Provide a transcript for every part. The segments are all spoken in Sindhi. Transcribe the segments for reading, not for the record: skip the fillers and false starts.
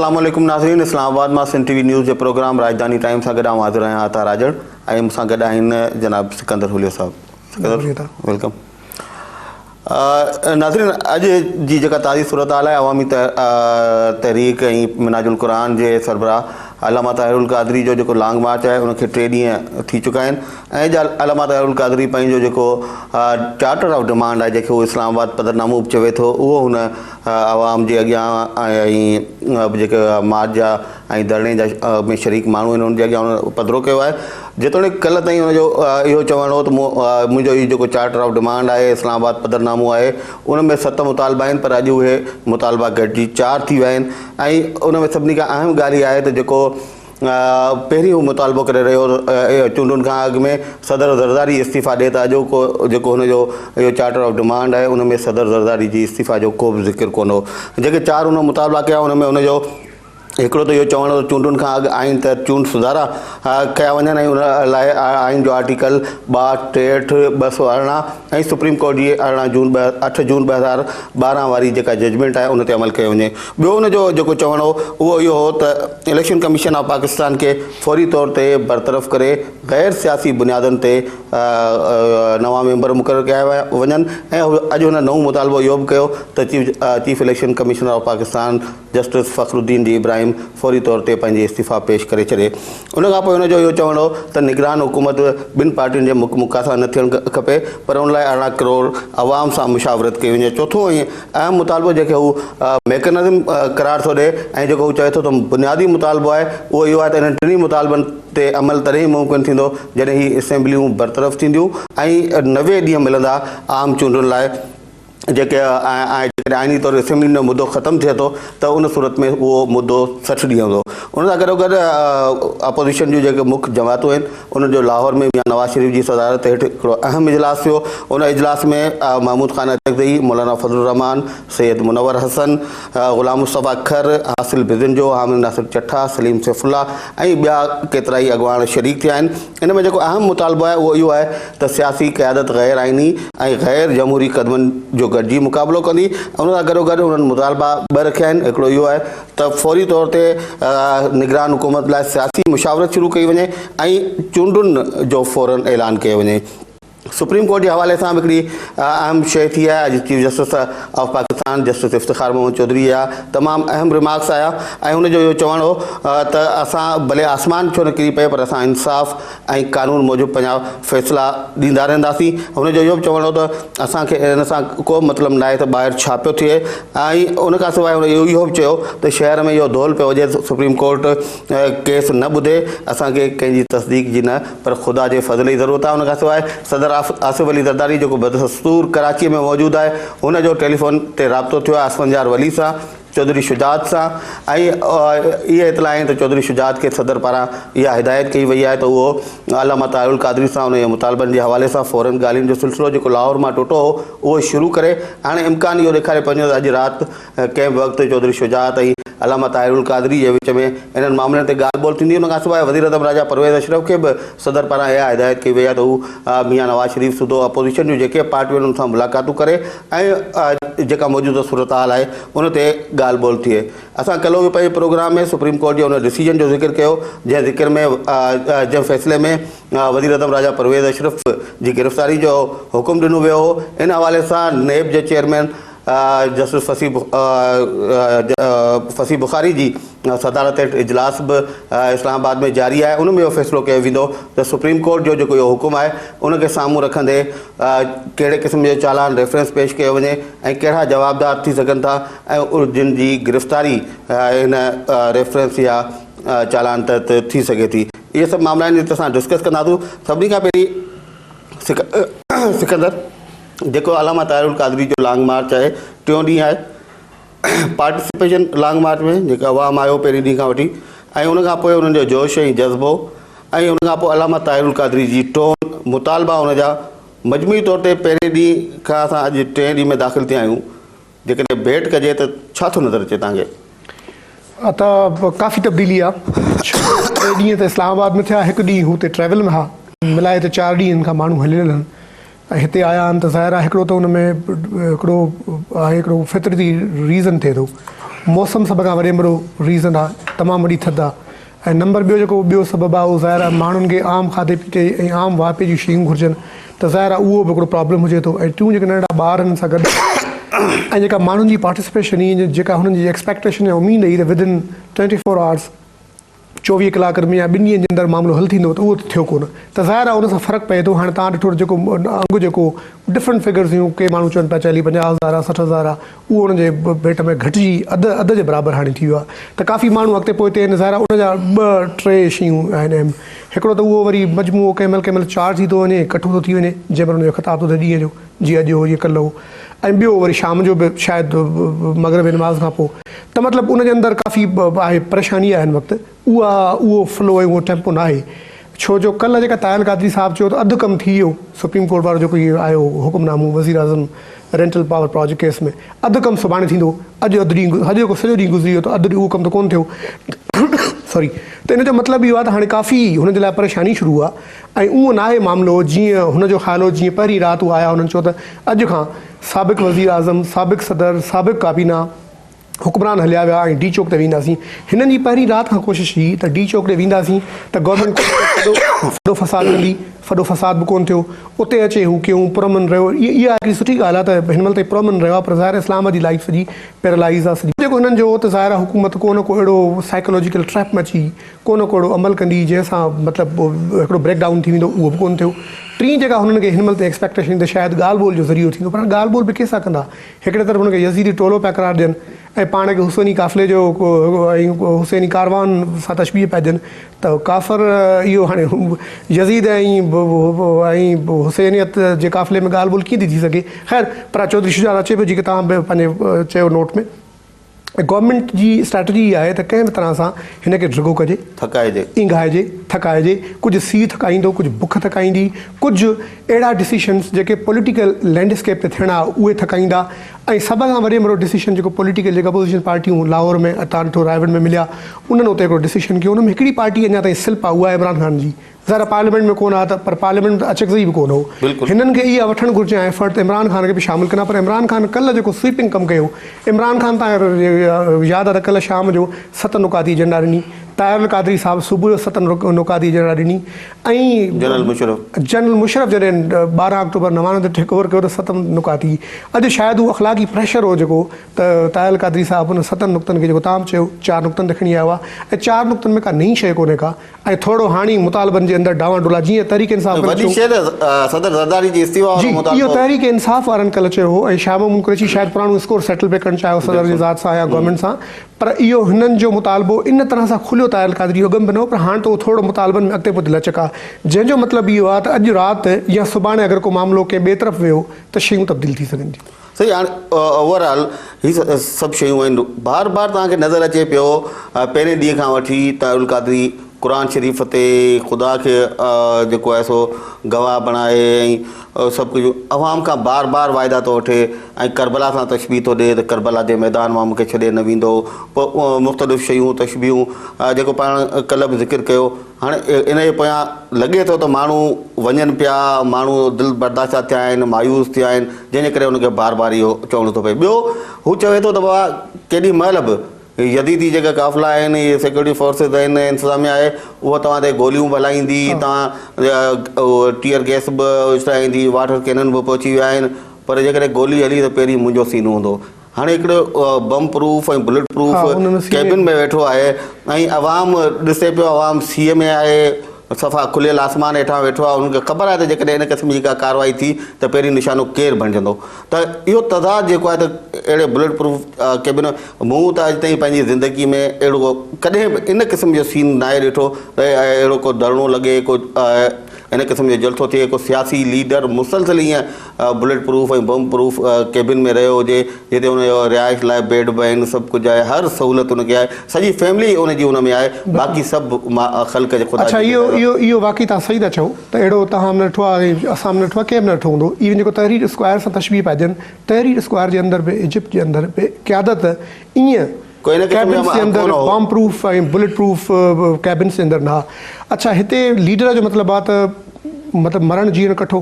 السلام عليڪم ناظرين اسلام آباد مان سنڌ ٽي وي نيوز جي پروگرام راڄڌاني ٽائيم سان گڏ آئون حاضر آهيان عطا راڄڙ ۽ مون سان گڏ آهن جناب سڪندر هوليو صاحب سڪندر welcome ناظرين اڄ جي جيڪا تازي صورتحال آهي عوامي تحريڪ ۽ مناج القرآن جي سربراهه علامه طاهر القادري جو جيڪو لانگ مارچ آهي ان کي ٽي ڏينهن ٿي چڪا آهن ۽ علامه طاهر القادري پنهنجو جيڪو چارٽر آف ڊمانڊ آهي جنهن کي هو اسلام آباد پڌرنامو به چوي ٿو اهو هن عوام جي اڳيان ۽ جيڪي مارچ جا ۽ ڌرڻي جا ۾ شريڪ ماڻهو آهن انهن جي اڳيان هن پڌرو ڪيو آهي. جيتوڻيڪ ڪلهه تائين هن جو اهو چوڻ هو ته منهنجو هي جيڪو چارٽر آف ڊمانڊ آهي، اسلام آباد پڌرنامو آهي، ان ۾ ست مطالبا آهن پر اڄ اهي مطالبا گهٽجي چار ٿي ويا آهن ۽ ان ۾ سڀني کان اهم ڳالهه اها آهي ته جيڪو پهرين هو مطالبو ڪري رهيو هو چونڊن کان اڳ ۾ صدر زرداري استعيفا ڏي ته اڄوڪو جيڪو هن جو اهو چارٽر آف ڊمانڊ آهي ان ۾ صدر زرداري جي استعيفا جو ڪو به ذڪر ڪونه هو. جيڪي چار هن مطالبا ڪيا ان ۾ هن جو هڪڙو ته اهو چوڻ هو ته چونڊن کان اڳ آئين تحت چونڊ سڌارا ڪيا وڃن ۽ ان لاء آئين جو آرٽيڪل 62، 63، 218 ۽ سپريم ڪورٽ جي 18 جون اٺ جون 2012 واري جيڪا ججمينٽ آهي ان تي عمل ڪيو وڃي. ٻيو ان جو جيڪو چوڻ هو اهو اهو هو ته اليڪشن ڪميشن آف پاڪستان کي فوري طور تي برطرف ڪري غير سياسي بنيادن تي نوان ميمبر مقرر ڪيا وڃن ۽ اڄ هن نئون مطالبو اهو به ڪيو ته chief election commissioner of Pakistan justice Fakhruddin G Ibrahim فوري طور تي پنهنجي استعيفيٰ پيش ڪري ڇڏي. ان کان پوء هن جو اهو چوڻ هو ته نگران حڪومت ٻن پارٽين جي مڪ مڪا سان نه ٿيڻ کپي پر ان لاء 18 ڪروڙ عوام سان مشاورت ڪئي وڃي. چوٿون ۽ اهم مطالبو جنهن کي هو ميڪنزم قرار ٿو ڏئي ۽ جيڪو هو چوي ٿو ته بنيادي مطالبو آهي اهو اهو آهي ته انهن ٽنهي مطالبن تي عمل تڏهن ئي ممڪن ٿيندو جڏهن هي اسيمبليون برطرف ٿينديون ۽ 90 ڏينهن ملندا عام چونڊن لاء. جيڪي جيڪڏهن آئيني طور اسيمبلين جو مدو ختم ٿئي ٿو ته ان صورت ۾ اهو مدو 60 ڏينهن هوندو. ان سان گڏوگڏ اپوزيشن جون جيڪي مک جماعتون آهن انهن جو لاهور ۾ ميان نواز شريف جي صدارت هيٺ هڪڙو اهم اجلاس ٿيو. ان اجلاس ۾ محمود خان اچڪزئي، مولانا فضل الرحمان، سيد منور حسن، غلام مصطفيٰ کر، حاصل بزنجو، حامد ناصر چٺا، سليم سيف الله ۽ ٻيا ڪيترائي اڳواڻ شريڪ ٿيا آهن. ان ۾ جيڪو اهم مطالبو آهي اهو اهو آهي ته سياسي قيادت غير آئيني ۽ غير جمهوري قدمن جو گڏجي مقابلو ڪندي. ان سان گڏوگڏ انهن مطالبا ٻه رکيا آهن، هڪڙو اهو آهي ته فوري طور تي نگران حڪومت لاء سياسي مشاورت شروع ڪئي وڃي ۽ چونڊن جو فورن اعلان ڪيو وڃي. سپريم ڪورٽ جي حوالي سان به هڪڙي اهم شيء ٿي آهي، اڄ chief justice of Pakistan justice Iftikhar Muhammad Chaudhry جا تمام اهم ريمارڪس آيا ۽ هن جو اهو چوڻ هو ته اسان ڀلي آسمان ڇو نه ڪري پئي پر اسان انصاف ۽ قانون موجب پنهنجا فيصلا ڏيندا رهنداسين. هن جو اهو به چوڻ هو ته اسان کي ان سان ڪو به مطلب ناهي ته ٻاهر ڇا پيو ٿئي ۽ ان کان سواء هن اهو به چيو ته شهر ۾ اهو دهل پيو وڄي ته سپريم ڪورٽ ڪيس نه ٻڌي، اسان کي ڪنهن جي تصديق جي نه پر خدا جي فضل جي ضرورت آهي. ان کان سواء صدر آصف علي زرداري جيڪو بدستور ڪراچيء ۾ موجود آهي هن جو ٽيليفون تي رابطو ٿيو آهي اسفنديار ولي سان، چوڌري شجاعت سان ۽ اهي اطلاع آهن ته چوڌري شجاعت کي صدر پاران اها هدايت ڪئي وئي آهي ته اهو علامه طاهر القادري سان ان جي مطالبن جي حوالي سان فورن ڳالهين جو سلسلو جيڪو لاهور مان ٽٽو هو اهو شروع ڪري. هاڻي امڪان اهو ڏيکاري پيو وڃي ته اڄ رات ڪنهن به وقت چوڌري شجاعت ۽ علامه طاهر القادري جي وچ ۾ انهن معاملن تي ڳالهه ٻولهه ٿيندي. ان کان سواء وزيراعظم راجا پرويز اشرف کي به صدر پاران اها هدايت ڪئي وئي آهي ته هو ميان نواز شريف سوڌو اپوزيشن جون جيڪي به پارٽيون آهن ان سان ملاقاتون ڪري ۽ جيڪا موجوده صورتحال آهي ان تي ڳالهه ٻولهه ٿئي. اسان ڪلهوڪي پنهنجي پروگرام ۾ سپريم ڪورٽ جي ان ڊسيزن جو ذڪر ڪيو جنهن ذڪر ۾ جنهن فيصلي ۾ وزيراعظم راجا پرويز اشرف جي گرفتاري جو حڪم ڏنو ويو هو. ان حوالي سان نيب جي چيئرمين جسٽس فصيح بخاري جي صدارت هيٺ اجلاس به اسلام آباد ۾ جاري آهي ان ۾ اهو فيصلو ڪيو ويندو ته سپريم ڪورٽ جو جيڪو اهو حڪم آهي ان کي سامهون رکندي ڪهڙي قسم جو چالان ريفرنس پيش ڪيو وڃي ۽ ڪهڙا جوابدار ٿي سگهن ٿا ۽ جن جي گرفتاري هن ريفرنس يا چالان تحت ٿي سگهي ٿي. اهي سڀ معاملا آهن جن تي اسان ڊسڪس ڪنداسون. سڀني کان پهرين سڪندر جيڪو علامه طاهر القادري جو لانگ مارچ آهي ٽيون ڏينهن آهي پارٽيسپيشن لانگ مارچ ۾ جيڪو عوام آيو پهرين ڏينهن کان وٺي ۽ ان کان پوء انهن جو جوش ۽ جذبو ۽ ان کان پوء علامه طاهر القادري جي ٽون مطالبا ان جا مجموعي طور تي پهرين ڏينهن کان اسان اڄ ٽئين ڏينهن ۾ داخل ٿيا آهيون جيڪڏهن ڀيٽ ڪجي ته ڇا ٿو نظر اچي توهان کي؟ ته ڪافي تبديلي آ ٽي ڏينهن ته اسلام آباد ۾ ٿيا هڪ ڏينهن هو اتي ٽريول ۾ ها ملائي ته چار ڏينهن کان ماڻهو هليل آهن ۽ هتي آيا آهن ته ظاهر آهي هڪڙو ته ان ۾ هڪڙو آهي هڪڙو فطرتي ريزن ٿئي ٿو موسم سڀ کان وڏي ۾ وڏو ريزن آ، تمام وڏي ٿڌ آ ۽ نمبر ٻيو جيڪو ٻيو سبب آ اهو ظاهر آ ماڻهن کي عام کاڌي پيتي ۽ عام واهپي جون شيون گهرجن ته ظاهر آ اهو به هڪڙو پرابلم هجي ٿو ۽ ٽيون جيڪي ننڍڙا ٻار هنن سان گڏ ۽ جيڪا ماڻهن جي پارٽيسپيشن هئي جيڪا هنن جي ايڪسپيڪٽيشن يا اميد هئي ته within twenty four hours 24 ڪلاڪن ۾ يا ٻن ڏينهن جي اندر معاملو حل ٿيندو ته اهو ته ٿيو ڪونه ته ظاهر آهي ان سان فرق پئي ٿو. هاڻي توهان ڏٺو ته جيڪو انگ جيڪو ڊفرنٽ فگرز هيون ڪي ماڻهو چون پيا 40 50 هزار آهي 60 هزار آهي اهو ان جي ڀيٽ ۾ گهٽجي اڌ اڌ جي برابر هاڻي ٿي ويو آهي ته ڪافي ماڻهو اڳتي پوئتي آهن ظاهر آهي ان جا ٻه ٽي شيون آهن اهم هڪڙو ته اهو وري مجموعو ڪنهن مهل ڪنهن مهل چارج ٿي ٿو وڃي ڪٺو ٿو ٿي وڃي جنهن مهل ان جو خطاب ٿو ٿئي ڏينهن جو جيئن اڄ هو جيئن ڪلهه هو ۽ ٻيو وري شام جو به شايد مغرب جي نماز کان پوء ته مطلب ان جي اندر ڪافي آهي پريشاني آهي هن وقت اها اهو فلو ۽ اهو ٽيمپو ناهي ڇو جو ڪلهه جيڪا طاهر القادري صاحب چيو ته اڌ ڪم ٿي ويو سپريم ڪورٽ وارو جيڪو هي آيو حڪم نامو وزير اعظم رينٽل پاور پراجيڪٽ ڪيس ۾ اڌ ڪم سڀاڻي ٿيندو اڄ اڌ ڏينهن اڄ جيڪو سڄو ڏينهن گذري ويو ته اڌ اهو ڪم ته ڪونه ٿيو سوري ته ان جو مطلب اهو آهي ته هاڻي ڪافي هن جي لاء پريشاني شروع آهي ۽ اهو ناهي معاملو جيئن هن جو خيال هو جيئن پهرين رات هو آيا هنن چيو ته اڄ کان سابق وزير اعظم سابق صدر سابق ڪابينا حڪمران هليا ويا ۽ ڊي چوڪ تي وينداسين. هنن جي پهرين رات کان ڪوشش هئي ته ڊي چوڪ ڏي وينداسين ته گورنمينٽ ڦڏو فساد ڪندي، ڦڏو فساد به ڪونه ٿيو. اتي اچي هو ڪيون پرامن رهيو. اها هڪڙي سٺي ڳالهه آهي ته هن مهل تائين پرامن رهيو آهي پر ظاهر آهي اسلام آباد جي لائيف سڄي پيرالائيز آهي سڄي. جيڪو هنن جو هو ته ظاهر آهي حڪومت ڪو نه ڪو اهڙو سائيڪالاجيڪل ٽريپ ۾ اچي ڪو نه ڪو اهڙو عمل ڪندي جنهن سان مطلب هڪڙو بريڪ ڊائون ٿي ويندو اهو به ڪونه ٿيو. ٽين جيڪا هنن کي هن مهل تائين ايڪسپيڪٽيشن هئي ته شايد ڳالهه ٻولهه جو ذريعو ٿيندو پر هاڻي ڳالهه ٻولهه به ڪنهن سان ڪندا؟ هڪڙي طرف هن کي يزيدي ٽولو پيا قرار ڏين ۽ پاڻ کي حسيني قافلي جو ۽ حسيني ڪاروان سان تشبيهه پيا ڏين ته ڪافر اهو هاڻي يزيد ۽ حسينيت جي قافلي ۾ ڳالهه ٻولهه ڪيئن ٿي ٿي سگهي؟ خير پر چوڌري شجاع اچي پيو جيڪي توهان به پنهنجي چيو نوٽ ۾ گورنمينٽ جي اسٽريٽجي اها آهي ته ڪنهن به طرح سان هن کي ڊگهو ڪجي، ٿڪائجي. اينگهائجي، ٿڪائجي، ڪجهه سيء ٿڪائيندو، ڪجهه بک ٿڪائيندي، ڪجهه اهڙا ڊسيشنس جيڪي پوليٽيڪل لينڊ اسڪيپ تي ٿيڻا اهي ٿڪائيندا ۽ سڀ کان وڏي ۾ وڏو ڊسيشن جيڪو پوليٽيڪل جيڪي اپوزيشن پارٽيون لاهور ۾ اتان ڏٺو رائيونڊ ۾ مليا انهن اتي هڪڙو ڊسيشن ڪيو ان ۾ هڪڙي پارٽي اڃا تائين سلپ آهي اها آهي عمران خان جي ظاهر آهي پارليامينٽ ۾ ڪونه آ ته پر پارليامينٽ ۾ ته اچڪزئي به ڪونه هو. بلڪل. هنن کي اها وٺڻ گهرجي ها ايفرٽ ته عمران خان کي به شامل ڪن ها پر عمران خان ڪلهه جيڪو سوئيپنگ ڪم ڪيو عمران خان تان ياد آ ته ڪلهه شام جو ست نقاطي ايجنڊا ڏني طاهر القادري صاحب صبح جو ست نقاطي ايجنڊا ڏني ۽ جنرل مشرف. جنرل مشرف جڏهن 12 آڪٽوبر 99 تي ٽيڪ اوور ڪيو ته ست نقاطي اڄ شايد اهو اخلاقي پريشر هو جيڪو ته طاهر القادري صاحب ان ستن نقطن کي جيڪو تان به چيو چار نقطن تي کڻي آيو آ ۽ چار نقطن ۾ ڪا نئين شيء ڪونهي ڪا ۽ ٿورڙو هاڻي مطالبن جي اندر ڊانوان ڊولا جيئن تحريڪ انصاف ڪلهه وڏي چيو. شيء ته صدر زرداري جي استعيفا وارو جي مطالبو. اهو تحريڪ انصاف وارن ڪلهه چيو هو ۽ شاهه محمود قريشي شايد پراڻو اسڪور سيٽل پئي ڪرڻ چاهيو صدر جي بلڪل. ذات سان يا گورنمينٽ سان پر اهو هنن جو مطالبو ان طرح سان کليو طاهر القادري اهو اڳم به نه هو پر هاڻ ته اهو ٿورڙو مطالبن ۾ اڳتي پوئتي لچڪ آهي جنهن جو مطلب اهو آهي ته اڄ رات يا سڀاڻي اگر ڪو معاملو ڪنهن ٻئي طرف ويو ته شيون تبديل ٿي سگهن ٿيون. صحيح هاڻي اوور آل هي سڀ شيون آهن بار بار توهان کي نظر اچي پيو پهرين ڏينهن کان وٺي طاهر القادري قرآن شريف تي خدا کي جيڪو آهي سو گواهه بڻائي ۽ سڀ ڪجهه عوام کان بار بار واعدا ٿو وٺي ۽ ڪربلا سان تشبيهه ٿو ڏي ته ڪربلا جي ميدان مان مونکي ڇڏي نه ويندو پوء مختلف شيون تشبيهون جيڪو پاڻ ڪلهه به ذڪر ڪيو هاڻي ان جي پويان لڳي ٿو ته ماڻهو وڃن پيا، ماڻهو دل برداشته ٿيا آهن، مايوس ٿيا آهن، جنهن جي ڪري هن کي بار بار اهو چوڻو ٿو پئي. ٻيو هو چوي ٿو ته بابا ڪيڏي مهل به يزيدي جيڪا قافلا آهن، اهي سيڪيورٽي فورسز آهن، انتظاميا آهي، اها توهان تي گوليون به هلائيندي، توهان ٽيئر گئس به اڇلائيندي، واٽر ڪينن به پهچي ويا آهن، پر جيڪڏهن گولي هلي ته پهرين منهنجو سينو هوندو. هاڻي هڪڙو bomb proof ۽ bullet proof cabin ۾ ويٺو آهي ۽ عوام ڏسي پيو عوام سيء ۾ آهي صفا کليل آسمان هيٺان ويٺو آهي انهن کي خبر آهي ته جيڪڏهن ان قسم جي ڪا ڪارروائي ٿي ته پهرين نشانو ڪير بڻجندو ته اهو تضاد جيڪو آهي ته اهڙي بلٽ پروف ڪيبن مون ته اڄ تائين پنهنجي زندگي ۾ اهڙو ڪڏهن به ان قسم جو سين ناهي ڏٺو ته اهڙو ڪو ڌرڻو لڳي ڪو ان قسم جو جلسو ٿئي ڪو سياسي ليڊر مسلسل ائين bullet proof ۽ bomb proof cabin ۾ رهيو هجي جتي ان جو رهائش لاء بيڊ به آهن سڀ ڪجهه آهي هر سهولت ان کي آهي سڄي فيملي ان جي ان ۾ آهي باقي سڀ خلق جي خدا اڇا اهو اهو اهو واقعي توهان صحيح ٿا چئو ته اهڙو توهان به نه ڏٺو آهي ۽ اسان به نه ڏٺو آهي ڪنهن به نه ڏٺو هوندو ايون جيڪو تحرير اسڪوائر سان تشبيهه پيا ڏين تحرير اسڪوائر جي اندر به ايجپٽ جي اندر به قيادت ائين ڪو ان قسم ڪيبنس جو جي اندر ڪونه هو. بام پروف ۽ بليٽ پروف ڪيبنس جي اندر نه ها اڇا هتي ليڊر جو مطلب آهي ته مطلب مرڻ جيئڻ ڪٺو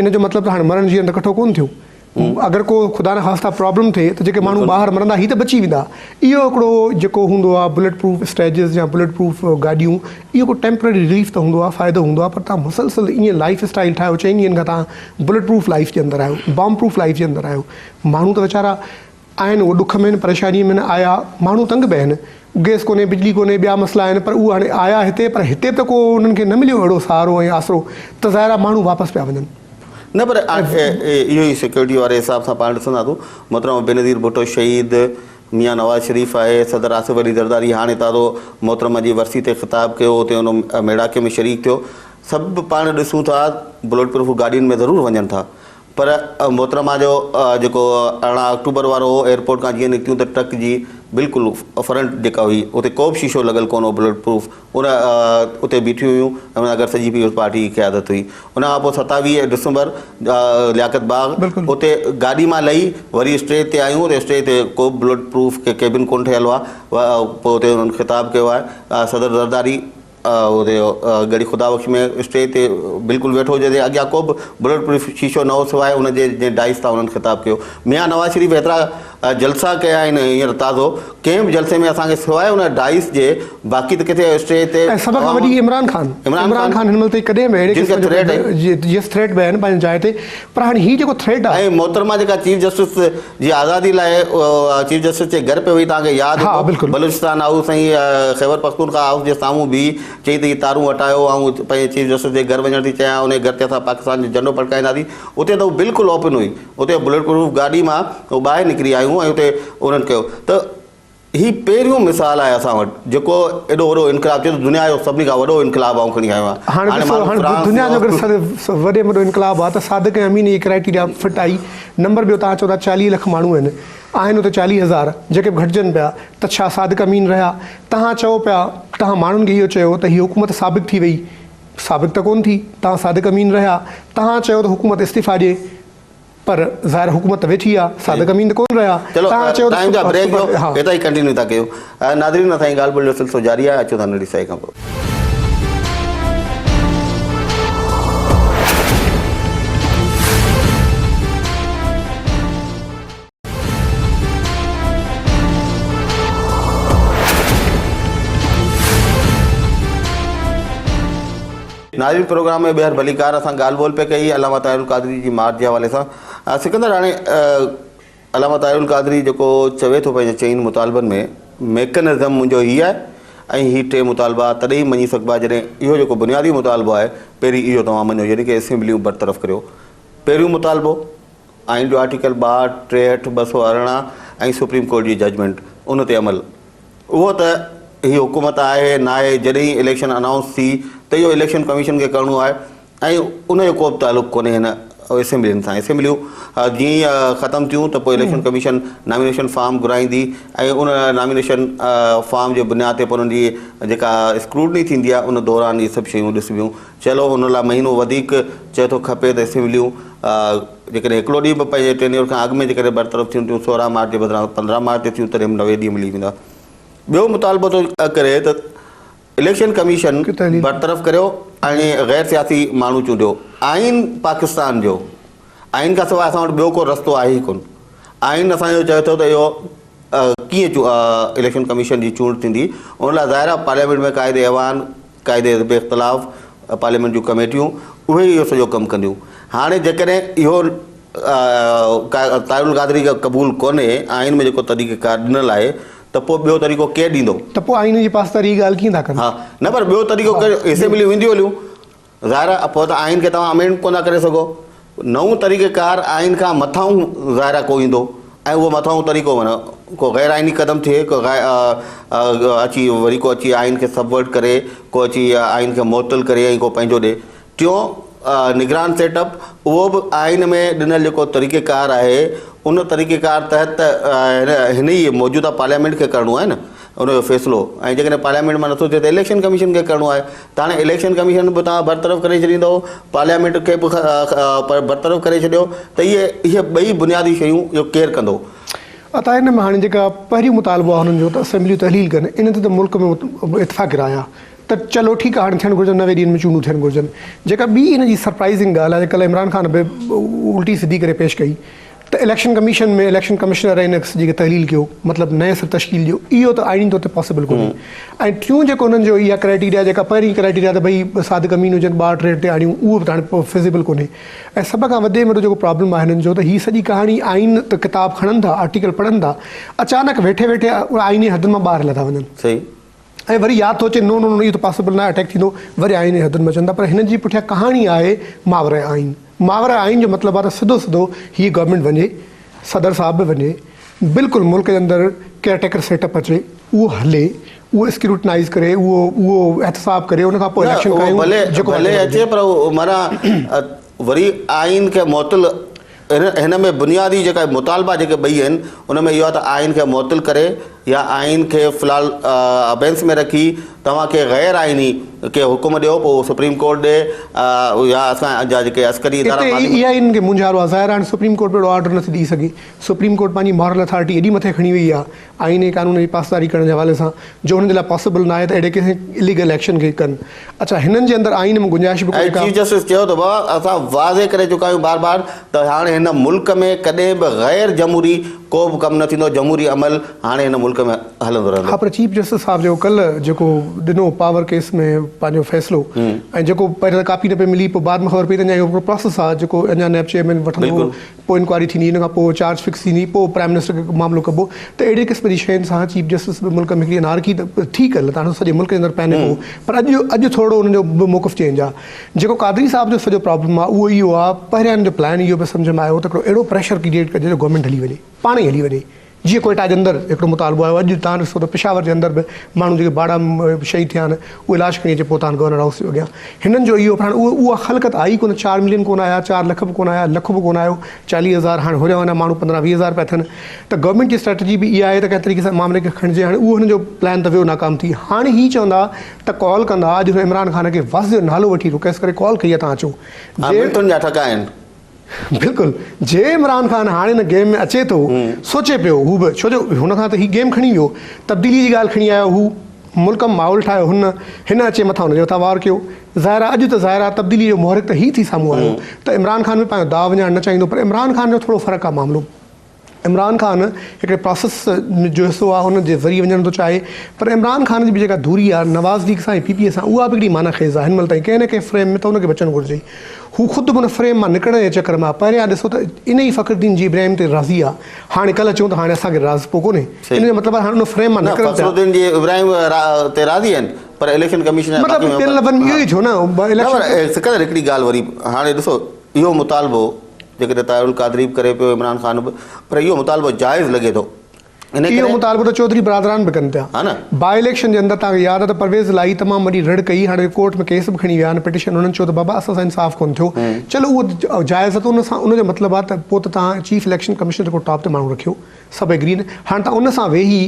ان جو مطلب ته هاڻي مرڻ جيئڻ ته ڪٺو ڪونه ٿيو. اگر ڪو خدا نخواسته پرابلم ٿئي ته جيڪي ماڻهو ٻاهر مرندا هي ته بچي ويندا. اهو هڪڙو جيڪو هوندو آهي بليٽ پروف اسٽيجز يا بليٽ پروف گاڏيون اهو ڪو ٽيمپرري رليف ته هوندو آهي فائدو هوندو آهي پر توهان مسلسل ائين لائف اسٽائل ٺاهيو چئن ڏينهن کان توهان بليٽ پروف لائف جي اندر آهيو بام پروف لائف جي اندر آهيو ماڻهو ته ويچارا آهن اهو ڏک ۾ آهن پريشاني ۾ آهن آيا ماڻهو تنگ به آهن گئس ڪونهي بجلي ڪونهي ٻيا مسئلا آهن پر اهو هاڻي آيا هتي پر هتي به ته ڪو انهن کي نه مليو اهڙو سهارو ۽ آسرو ته ظاهر آهي ماڻهو واپس پيا وڃن. نه پر اهو ئي سيڪيورٽي واري حساب سان پاڻ ڏسنداسون محترمه بينظير ڀٽو شهيد، ميان نواز شريف آهي، صدر آصف علي زرداري هاڻي تازو محترمه جي ورسي تي خطاب ڪيو اتي ان ميڙاڪي ۾ شريڪ ٿيو سڀ پاڻ ڏسون ٿا بليٽ پروف گاڏين ۾ ضرور وڃن ٿا پر محترمه جو جيڪو 18 آڪٽوبر وارو هو ايئرپورٽ کان جيئن نڪتيون ته ٽرڪ جي بلڪل فرنٽ جيڪا هئي اتي ڪو به شيشو لڳل ڪونه هو بلٽ پروف ان اتي بيٺيون هيون ۽ ان اگر سڄي پيپلز پارٽي جي قيادت هئي ان کان پوء 27 ڊسمبر لياقت باغ اتي گاڏي مان لهي وري اسٽيج تي آيون ته اسٽيج تي ڪو به بلٽ پروف ڪيبن ڪونه ٺهيل هئا پوء اتي انهن خطاب ڪيو آهي صدر زرداري اتي ڳڙهي خدا بخش ۾ اسٽيج تي بلڪل ويٺو هجي ته اڳيان ڪو به بلٽ پروف شيشو نه هو سواء ان جي جنهن ڊائس تان انهن خطاب ڪيو. ميان نواز شريف ايترا جلسا ڪيا آهن هينئر تازو ڪنهن به جلسي ۾ اسان کي سواء ان ڊائس جي باقي ته ڪٿي اسٽيج تي ۽ سڀ کان وڏي عمران خان عمران خان هن مهل تائين ڪڏهن به اهڙي جن کي قسم جو ٿريٽ آهي. يس ٿريٽ به آهن پنهنجي جاء تي پر هاڻي هي جيڪو ٿريٽ آهي. ۽ محترمه جيڪا چيف جسٽس جي آزادي لاء چيف جسٽس جي گهر پئي وئي توهان کي ياد ها هوندو بلڪل. بلوچستان هائوس ۽ خيبر پختونخوا هائوس جي سامهون بيهي چئي ته هي تارون هٽايو آئون پنهنجي چيف جسٽس جي گهر وڃڻ ٿي چاهيان انهي گهر تي اسان پاڪستان جو جهنڊو ڦڙڪائينداسين اتي ته هو بلڪل اوپن هئي اتي بليٽ پروف گاڏي مان هو ٻاهر نڪري آيون ۽ اتي انهن ڪيو ته هي پهريون مثال آهي اسان وٽ جيڪو ايڏو وڏو انقلاب چئي ٿو دنيا جو سڀني کان وڏو انقلاب آئون کڻي آيو آهيان. هاڻي هاڻي ڏسو ماڻهو هاڻي فرانس دنيا جو اگر وڏي ۾ وڏو انقلاب آهي ته صادق ۽ امين جي ڪرائيٽيريا فٽ آئي نمبر ٻيو توهان چئو ٿا 40 لک ماڻهو آهن آهن اتي 40 هزار جيڪي به گهٽجن پيا ته ڇا صادق امين رهيا توهان چئو پيا توهان ماڻهن کي اهو چيو ته هي حڪومت سابق ٿي وئي سابق ته ڪونه ٿي توهان صادق امين رهيا توهان چيو ته حڪومت استعيفا ڏي پر ظاهر حڪومت ته ويٺي آ صادق امين ته ڪونه رهيا. چلو توهان چيو ته ٽائيم جا بريڪ جو ها. هتان ئي ڪنٽينيو ٿا ڪيون ناظرين اسان جي ڳالهه ٻولهه جو سلسلو جاري آهي اچو ٿا ننڍي سائي کان پوء. ناظرين پروگرام ۾ ٻيهر ڀليڪار اسان ڳالهه ٻولهه پئي ڪئي علامه طاهر القادري جي مارچ جي حوالي سان سڪندر هاڻي علامه طاهر القادري جيڪو چوي ٿو پنهنجي چئن مطالبن ۾ ميڪنزم منهنجو هي آهي ۽ هي ٽي مطالبا تڏهن ئي مڃي سگهبا جڏهن اهو جيڪو بنيادي مطالبو آهي پهرين اهو توهان مڃو يعني ڪي اسيمبليون برطرف ڪريو پهريون مطالبو آئين جو آرٽيڪل 62 63 218 ۽ سپريم ڪورٽ جي ججمينٽ ان تي عمل اهو ته هي حڪومت آهي ناهي جڏهن ئي اليڪشن انائونس ٿي ته اهو اليڪشن ڪميشن کي ڪرڻو آهي ۽ ان جو ڪو به تعلق ڪونهي هن اسيمبلين سان اسيمبليون جيئن ئي ختم ٿيون ته پوء اليڪشن ڪميشن نامينيشن فارم گهرائيندي ۽ ان نامينيشن فارم جي بنياد تي پوء انهن جي جيڪا اسڪروٽني ٿيندي آهي ان دوران اهي سڀ شيون ڏسبيون چلو ان لاء مهينو وڌيڪ چئي ٿو کپي ته اسيمبليون جيڪڏهن هڪڙو ڏينهن به پنهنجي ٽينيور کان اڳ ۾ جيڪڏهن برطرف ٿيون ٿيون 16 مارچ جي بدران 15 مارچ تي ٿيون تڏهن به 90 ڏينهن ملي ويندا. ٻيو مطالبو ٿو ڪري ته اليڪشن ڪميشن برطرف ڪريو ۽ غير سياسي ماڻهو چونڊيو. آئين پاڪستان جو آئين کان سواء اسان وٽ ٻيو ڪو رستو آهي ئي ڪونه. آئين اسان جو چوي ٿو ته اهو ڪيئن اليڪشن ڪميشن جي چونڊ ٿيندي ان لاء ظاهر آهي پارليامينٽ ۾ قائد ايوان قائد حزب اختلاف، پارليامينٽ جون ڪميٽيون اهي ئي اهو سڄو ڪم ڪنديون. هاڻي جيڪڏهن اهو طاهر القادري کي قبول ڪونهي آئين ۾ جيڪو طريقه ڪار ڏنل آهي ته پوء ٻيو طريقو ڪير ڏيندو؟ ته پوء آئين جي پاسداري جي ڳالهه ڪيئن ٿا ڪن؟ ها نه پر ٻيو طريقو ڪير اسيمبليون وينديون هليون ظاهر آهي پوء ته آئين کي توهان امينڊ ڪونه ٿا ڪري سگهو. نئون طريقه ڪار آئين کان مٿانهون ظاهر آهي ڪو ايندو ۽ اهو مٿانهون طريقو معنيٰ ڪو غير آئيني قدم ٿئي ڪو اچي وري ڪو اچي آئين کي سبورٽ ڪري ڪو اچي آئين کي معطل ڪري ۽ ڪو پنهنجو ڏي. ٽيون نگران سيٽ اپ اهو به آئين ۾ ڏنل جيڪو طريقه ڪار آهي ان طريقه ڪار تحت ته هن ئي موجوده پارليامينٽ کي ڪرڻو آهي نه ان جو فيصلو ۽ جيڪڏهن پارليامينٽ مان نٿو ٿئي ته اليڪشن ڪميشن کي ڪرڻو آهي ته هاڻي اليڪشن ڪميشن به توهان برطرف ڪري ڇڏيندؤ پارليامينٽ کي به برطرف ڪري ڇڏيو ته اهي اهي ٻئي بنيادي شيون اهو ڪير ڪندو؟ عطا ان ۾ هاڻي جيڪا پهريون مطالبو آهي هنن جو ته اسيمبليون تحليل ڪن ان تي ته ملڪ ۾ اتفاق راء آهي ته چلو ٺيڪ آهي هاڻي ٿيڻ گهرجن 90 ڏينهن ۾ چونڊون ٿيڻ گهرجن جيڪا ٻي ان جي سرپرائزنگ ڳالهه آهي ڪلهه عمران خان به الٽي سڌي ڪري پيش ڪئي. ته اليڪشن ڪميشن ۾ اليڪشن ڪمشنر ۽ ان سڄي کي تحليل ڪيو مطلب نئين سر تشڪيل ڏيو اهو ته آئيني طور تي پاسيبل ڪونهي ۽ ٽيون جيڪو انهن جو اها ڪرائيٽيريا جيڪا پهرين ڪرائيٽيريا ته ڀئي صادق امين هجن ٻار ٽي تي آڻيون اهو به ته هاڻي فزيبل ڪونهي ۽ سڀ کان وڌي ۾ وڏو جيڪو پرابلم آهي هنن جو ته هي سڄي ڪهاڻي آئين ته ڪتاب کڻن ٿا آرٽيڪل پڙهن ٿا اچانڪ ويٺي ويٺي آئيني حدن مان ٻاهر هليا ٿا وڃن. صحيح. ۽ وري ياد ٿو اچي نو نو نو اهو ته پاسيبل ناهي اٽيڪ ٿيندو وري آئين جي حدن ۾ اچن ٿا پر هنن جي پٺيان ڪهاڻي آهي ماورائي آئين ماورائي آئين جو مطلب آهي ته سڌو سڌو هيء گورنمينٽ وڃي صدر صاحب به وڃي بلڪل ملڪ جي اندر ڪيئر ٽيڪر سيٽ اپ اچي اهو هلي اهو اسڪروٽنائز ڪري اهو اهو احتساب ڪري ان کان پوء اليڪشن ڪرايون ڀلي جيڪو ڀلي اچي پر اهو معنيٰ وري آئين کي معطل هن ۾ بنيادي جيڪا مطالبا جيڪي ٻئي آهن ان ۾ اهو آهي ته آئين کي معطل ڪري يا آئين کي في الحال ابينس ۾ رکي توهان کي غير آئيني ڪي حڪم ڏيو پوء سپريم ڪورٽ ڏي يا اسان جا جيڪي عسڪري ادارا هتي اها ئي انهن کي مونجهارو آهي ظاهر آهي هاڻي سپريم ڪورٽ به اهڙو آرڊر نٿي ڏئي سگهي سپريم ڪورٽ پنهنجي مارل اٿارٽي ايڏي مٿي کڻي وئي آهي آئين ۽ قانون جي پاسداري ڪرڻ جي حوالي سان جو انهن جي لاء پاسيبل ناهي ته اهڙي ڪنهن اليگل ايڪشن کي ڪن. اڇا هنن جي اندر آئين ۾ گنجائش به ۽ ڪونهي ڪا. چيف جسٽس چيو ته بابا اسان واضح ڪري چڪا آهيون بار بار ته هاڻي هن ملڪ ۾ ڪڏهن به غير جمهوري ڪو به ڪم نه ٿيندو جمهوري عمل هاڻي هن ملڪ ۾ هلندو رهندو. ها پر چيف جسٽس صاحب جيڪو ڪلهه جيڪو ڏنو پاور ڪيس ۾ پنهنجو فيصلو ۽ جيڪو پهريان ته ڪاپي نه پئي ملي پوء بعد ۾ خبر پئي ته اڃا اهو هڪڙو پراسيس آهي جيڪو اڃا نيب چيئرمين وٺندو پوء انڪوائري ٿيندي ان کان پوء چارج فڪس ٿيندي پوء پرائم منسٽر کي معاملو ڪبو ته اهڙي قسم جي شين سان چيف جسٽس به ملڪ ۾ هڪڙي انارڪي ته ٿي ڪلهه ته هاڻي سڄي ملڪ جي اندر پينڪ هو پر اڄ اڄ ٿورڙو انهن جو به موقف چينج آهي جيڪو قادري صاحب جو سڄو پرابلم آهي اهو اهو آهي پهريان هن جو پلان اهو پئي سمجهه ۾ آيو ته هڪڙو اهڙو پريشر ڪريئيٽ ڪجي جو گورنمينٽ هلي وڃي پاڻ ئي هلي وڃي جيئن ڪوئيٽا جي اندر هڪڙو مطالبو آيو اڄ تان ڏسو ته پشاور جي اندر به ماڻهو جيڪي باڙا شهيد ٿيا آهن اهي لاش کڻي اچي پهتا آهن گورنر هائوس جي اڳيان هنن جو اهو هاڻي اها خلقت آئي ڪونه چار ملين ڪونه آيا چار لک به ڪونه آيا لک به ڪونه آيو 40 هزار هاڻي هوريان هوريان ماڻهو 15 20 هزار پيا ٿين ته گورنمينٽ جي اسٽريٽجي به اها آهي ته ڪنهن طريقي سان معاملي کي کڻجي هاڻي اهو هنن جو پلان ته ويو ناڪام ٿي هاڻي هي چوندا ته ڪال ڪندا اڄ هن عمران خان کي واضح نالو وٺي رڪويسٽ ڪري ڪال ڪئي آهي تان اچو جي منٽن جا ٺڪا آهن. بلڪل جي عمران خان هاڻي هن گيم ۾ اچي ٿو سوچي پيو هو به ڇو جو هن کان ته هي گيم کڻي ويو تبديلي جي ڳالهه کڻي آيو هو ملڪ ۾ ماحول ٺاهيو هن هن اچي مٿان هن جي مٿان وار ڪيو ظاهر آهي اڄ ته ظاهر آهي تبديلي جو محرڪ ته هي ٿي سامهون آيو ته عمران خان به پنهنجو داء وڃائڻ نه چاهيندو پر عمران خان جو ٿورو فرق آهي معاملو عمران خان هڪڙي پراسيس جو حصو آهي ان جي ذريعي وڃڻ ٿو چاهي پر عمران خان جي به جيڪا دوري آهي نواز ليگ سان ۽ پي پي اي سان اها به هڪڙي معنيٰ خيز آهي هن مهل تائين ڪنهن نه ڪنهن فريم ۾ ته ان کي بچڻ گهرجي هو خود به ان فريم مان نڪرڻ جي چڪر ۾ آهي پهريان ڏسو ته ان ئي فخر الدين جي ابراهيم تي راضي آهي هاڻي ڪلهه چون ته هاڻي اسان کي راضپو ڪونهي ان جو مطلب آهي هاڻي ان فريم مان نڪرن پيا. فخر الدين جي ابراهيم تي راضي آهن پر اليڪشن ڪميشن جا مطلب ٻين لفظن ۾ اهو ئي ٿيو نه اليڪشن پر سڪندر هڪڙي ڳالهه وري هاڻي ڏسو اهو مطالبو جيڪڏهن طاهر القادري به ڪري پيو عمران خان به پر اهو مطالبو جائز لڳي ٿو ان ڪري اهو مطالبو ته چوڌري برادران به ڪن پيا ها نه باء اليڪشن جي اندر توهان کي ياد آهي ته پرويز الاهي تمام وڏي رڙ ڪئي هاڻي ڪورٽ ۾ ڪيس به کڻي ويا آهن پٽيشن انهن چيو ته بابا اسان سان انصاف ڪونه ٿيو چلو اهو جائز آهي ته ان سان ان جو مطلب آهي ته پوء ته توهان چيف اليڪشن ڪمشنر جيڪو ٽاپ تي ماڻهو رکيو سڀ ايگري آهن هاڻ توهان ان سان ويهي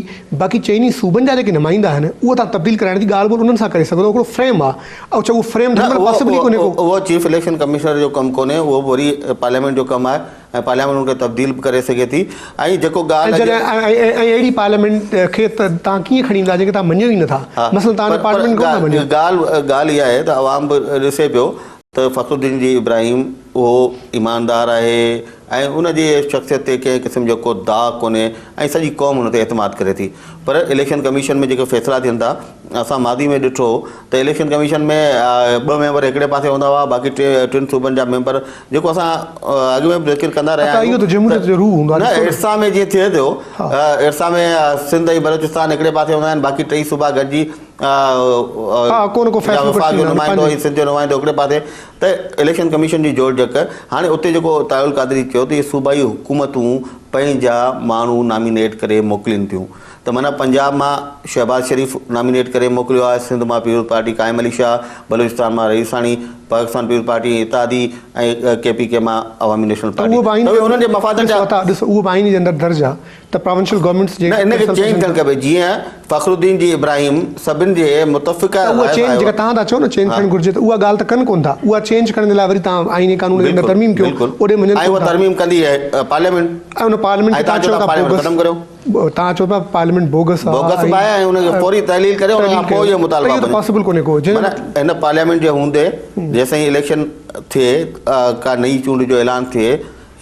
باقي چئني صوبن جا جيڪي نمائندا آهن اهو توهان تبديل ڪرائڻ جي ڳالهه ٻولهه انهن سان ڪري سگهو ٿا هڪڙو فريم آهي اڇا اهو فريم نه اهو پاسبل ئي ڪونهي ڪو. اهو چيف اليڪشن ڪمشنر جو ڪم ڪونهي اهو به وري پارليامينٽ جو ڪم آهي ۽ پارليامينٽ ان کي تبديل به ڪري سگهي ٿي ۽ جيڪو ڳالهه جڏهن ۽ اهڙي پارليامينٽ کي ته توهان ڪيئن کڻي ايندا جنهن کي توهان مڃيو ئي نٿا مثلاً توهان ان پارليامينٽ کي ڪونه ٿا مڃيو. ڳالهه ڳالهه اها آهي ته عوام به ڏسي پيو ته فخرالدين جي ابراهيم اهو ايماندار آهي ۽ ان جي شخصيت تي ڪنهن قسم جو ڪو داغ ڪونهي ۽ سڄي قوم ان تي اعتماد ڪري ٿي پر اليڪشن ڪميشن ۾ جيڪي فيصلا ٿين ٿا اسان ماضي ۾ ڏٺو ته اليڪشن ڪميشن ۾ ٻه ميمبر هڪڙي پاسي هوندا هئا باقي ٽي ٽن صوبن جا ميمبر جيڪو اسان اڳ ۾ به ذڪر ڪندا رهيا آهيون نه ارسا ۾ جيئن ٿئي ٿو ارسا ۾ سنڌ ۽ بلوچستان هڪڙي پاسي هوندا آهن باقي ٽئي صوبا گڏجي ڪو نه ڪو فيصلو وفاق جو نمائندو ۽ سنڌ جو نمائندو هڪڙي پاسي ته اليڪشن ڪميشن جي جوڙجڪ هاڻي اتي جيڪو طاهر القادري چيو ته اهي صوبائي حڪومتون پنهنجا ماڻهو نامينيٽ ڪري موڪلين ٿيون ته معنيٰ پنجاب مان شهباز شريف نامينيٽ ڪري موڪليو آهي سنڌ مان پيپلز پارٽي قائم علي شاهه بلوچستان مان رئيساڻي پاڪستان پيپلز پارٽي ۽ اتحادي ۽ ڪي پي ڪي مان عوامي نيشنل پارٽي ته اهي انهن جي مفادن جا ڏسو اهو به آئين جي اندر درج آهي ته پراونشل گورنمينٽس جي نه ان کي چينج ٿيڻ کپي جيئن فخرالدين جي ابراهيم سڀن جي متفقه ته اها راء سان چينج آيو جيڪا توهان ٿا چئو نه چينج ٿيڻ گهرجي ته اها ڳالهه ته ڪن ڪونه ٿا اها چينج ڪرڻ جي لاء وري توهان آئيني قانون جي اندر ترميم ڪيو بلڪل اوڏي مڃن ۽ ڪونه اها ٿا ترميم ڪندي پارليامينٽ ۽ ان پارليامينٽ ۽ کي توهان توهان چئو چئو ٿا ٿا پارليامينٽ بوگس ختم ڪريو توهان چئو ٿا پارليامينٽ بوگس آ بوگس به آهي ۽ ان کي فوري تحليل ڪري ان کان پوء اهي ته مطالبا اهو ته پاسيبل ڪونهي ڪو جنهن معنيٰ هن پارليامينٽ جي هوندي جيسين اليڪشن ٿئي ڪا نئين چونڊ جو اعلان ٿئي.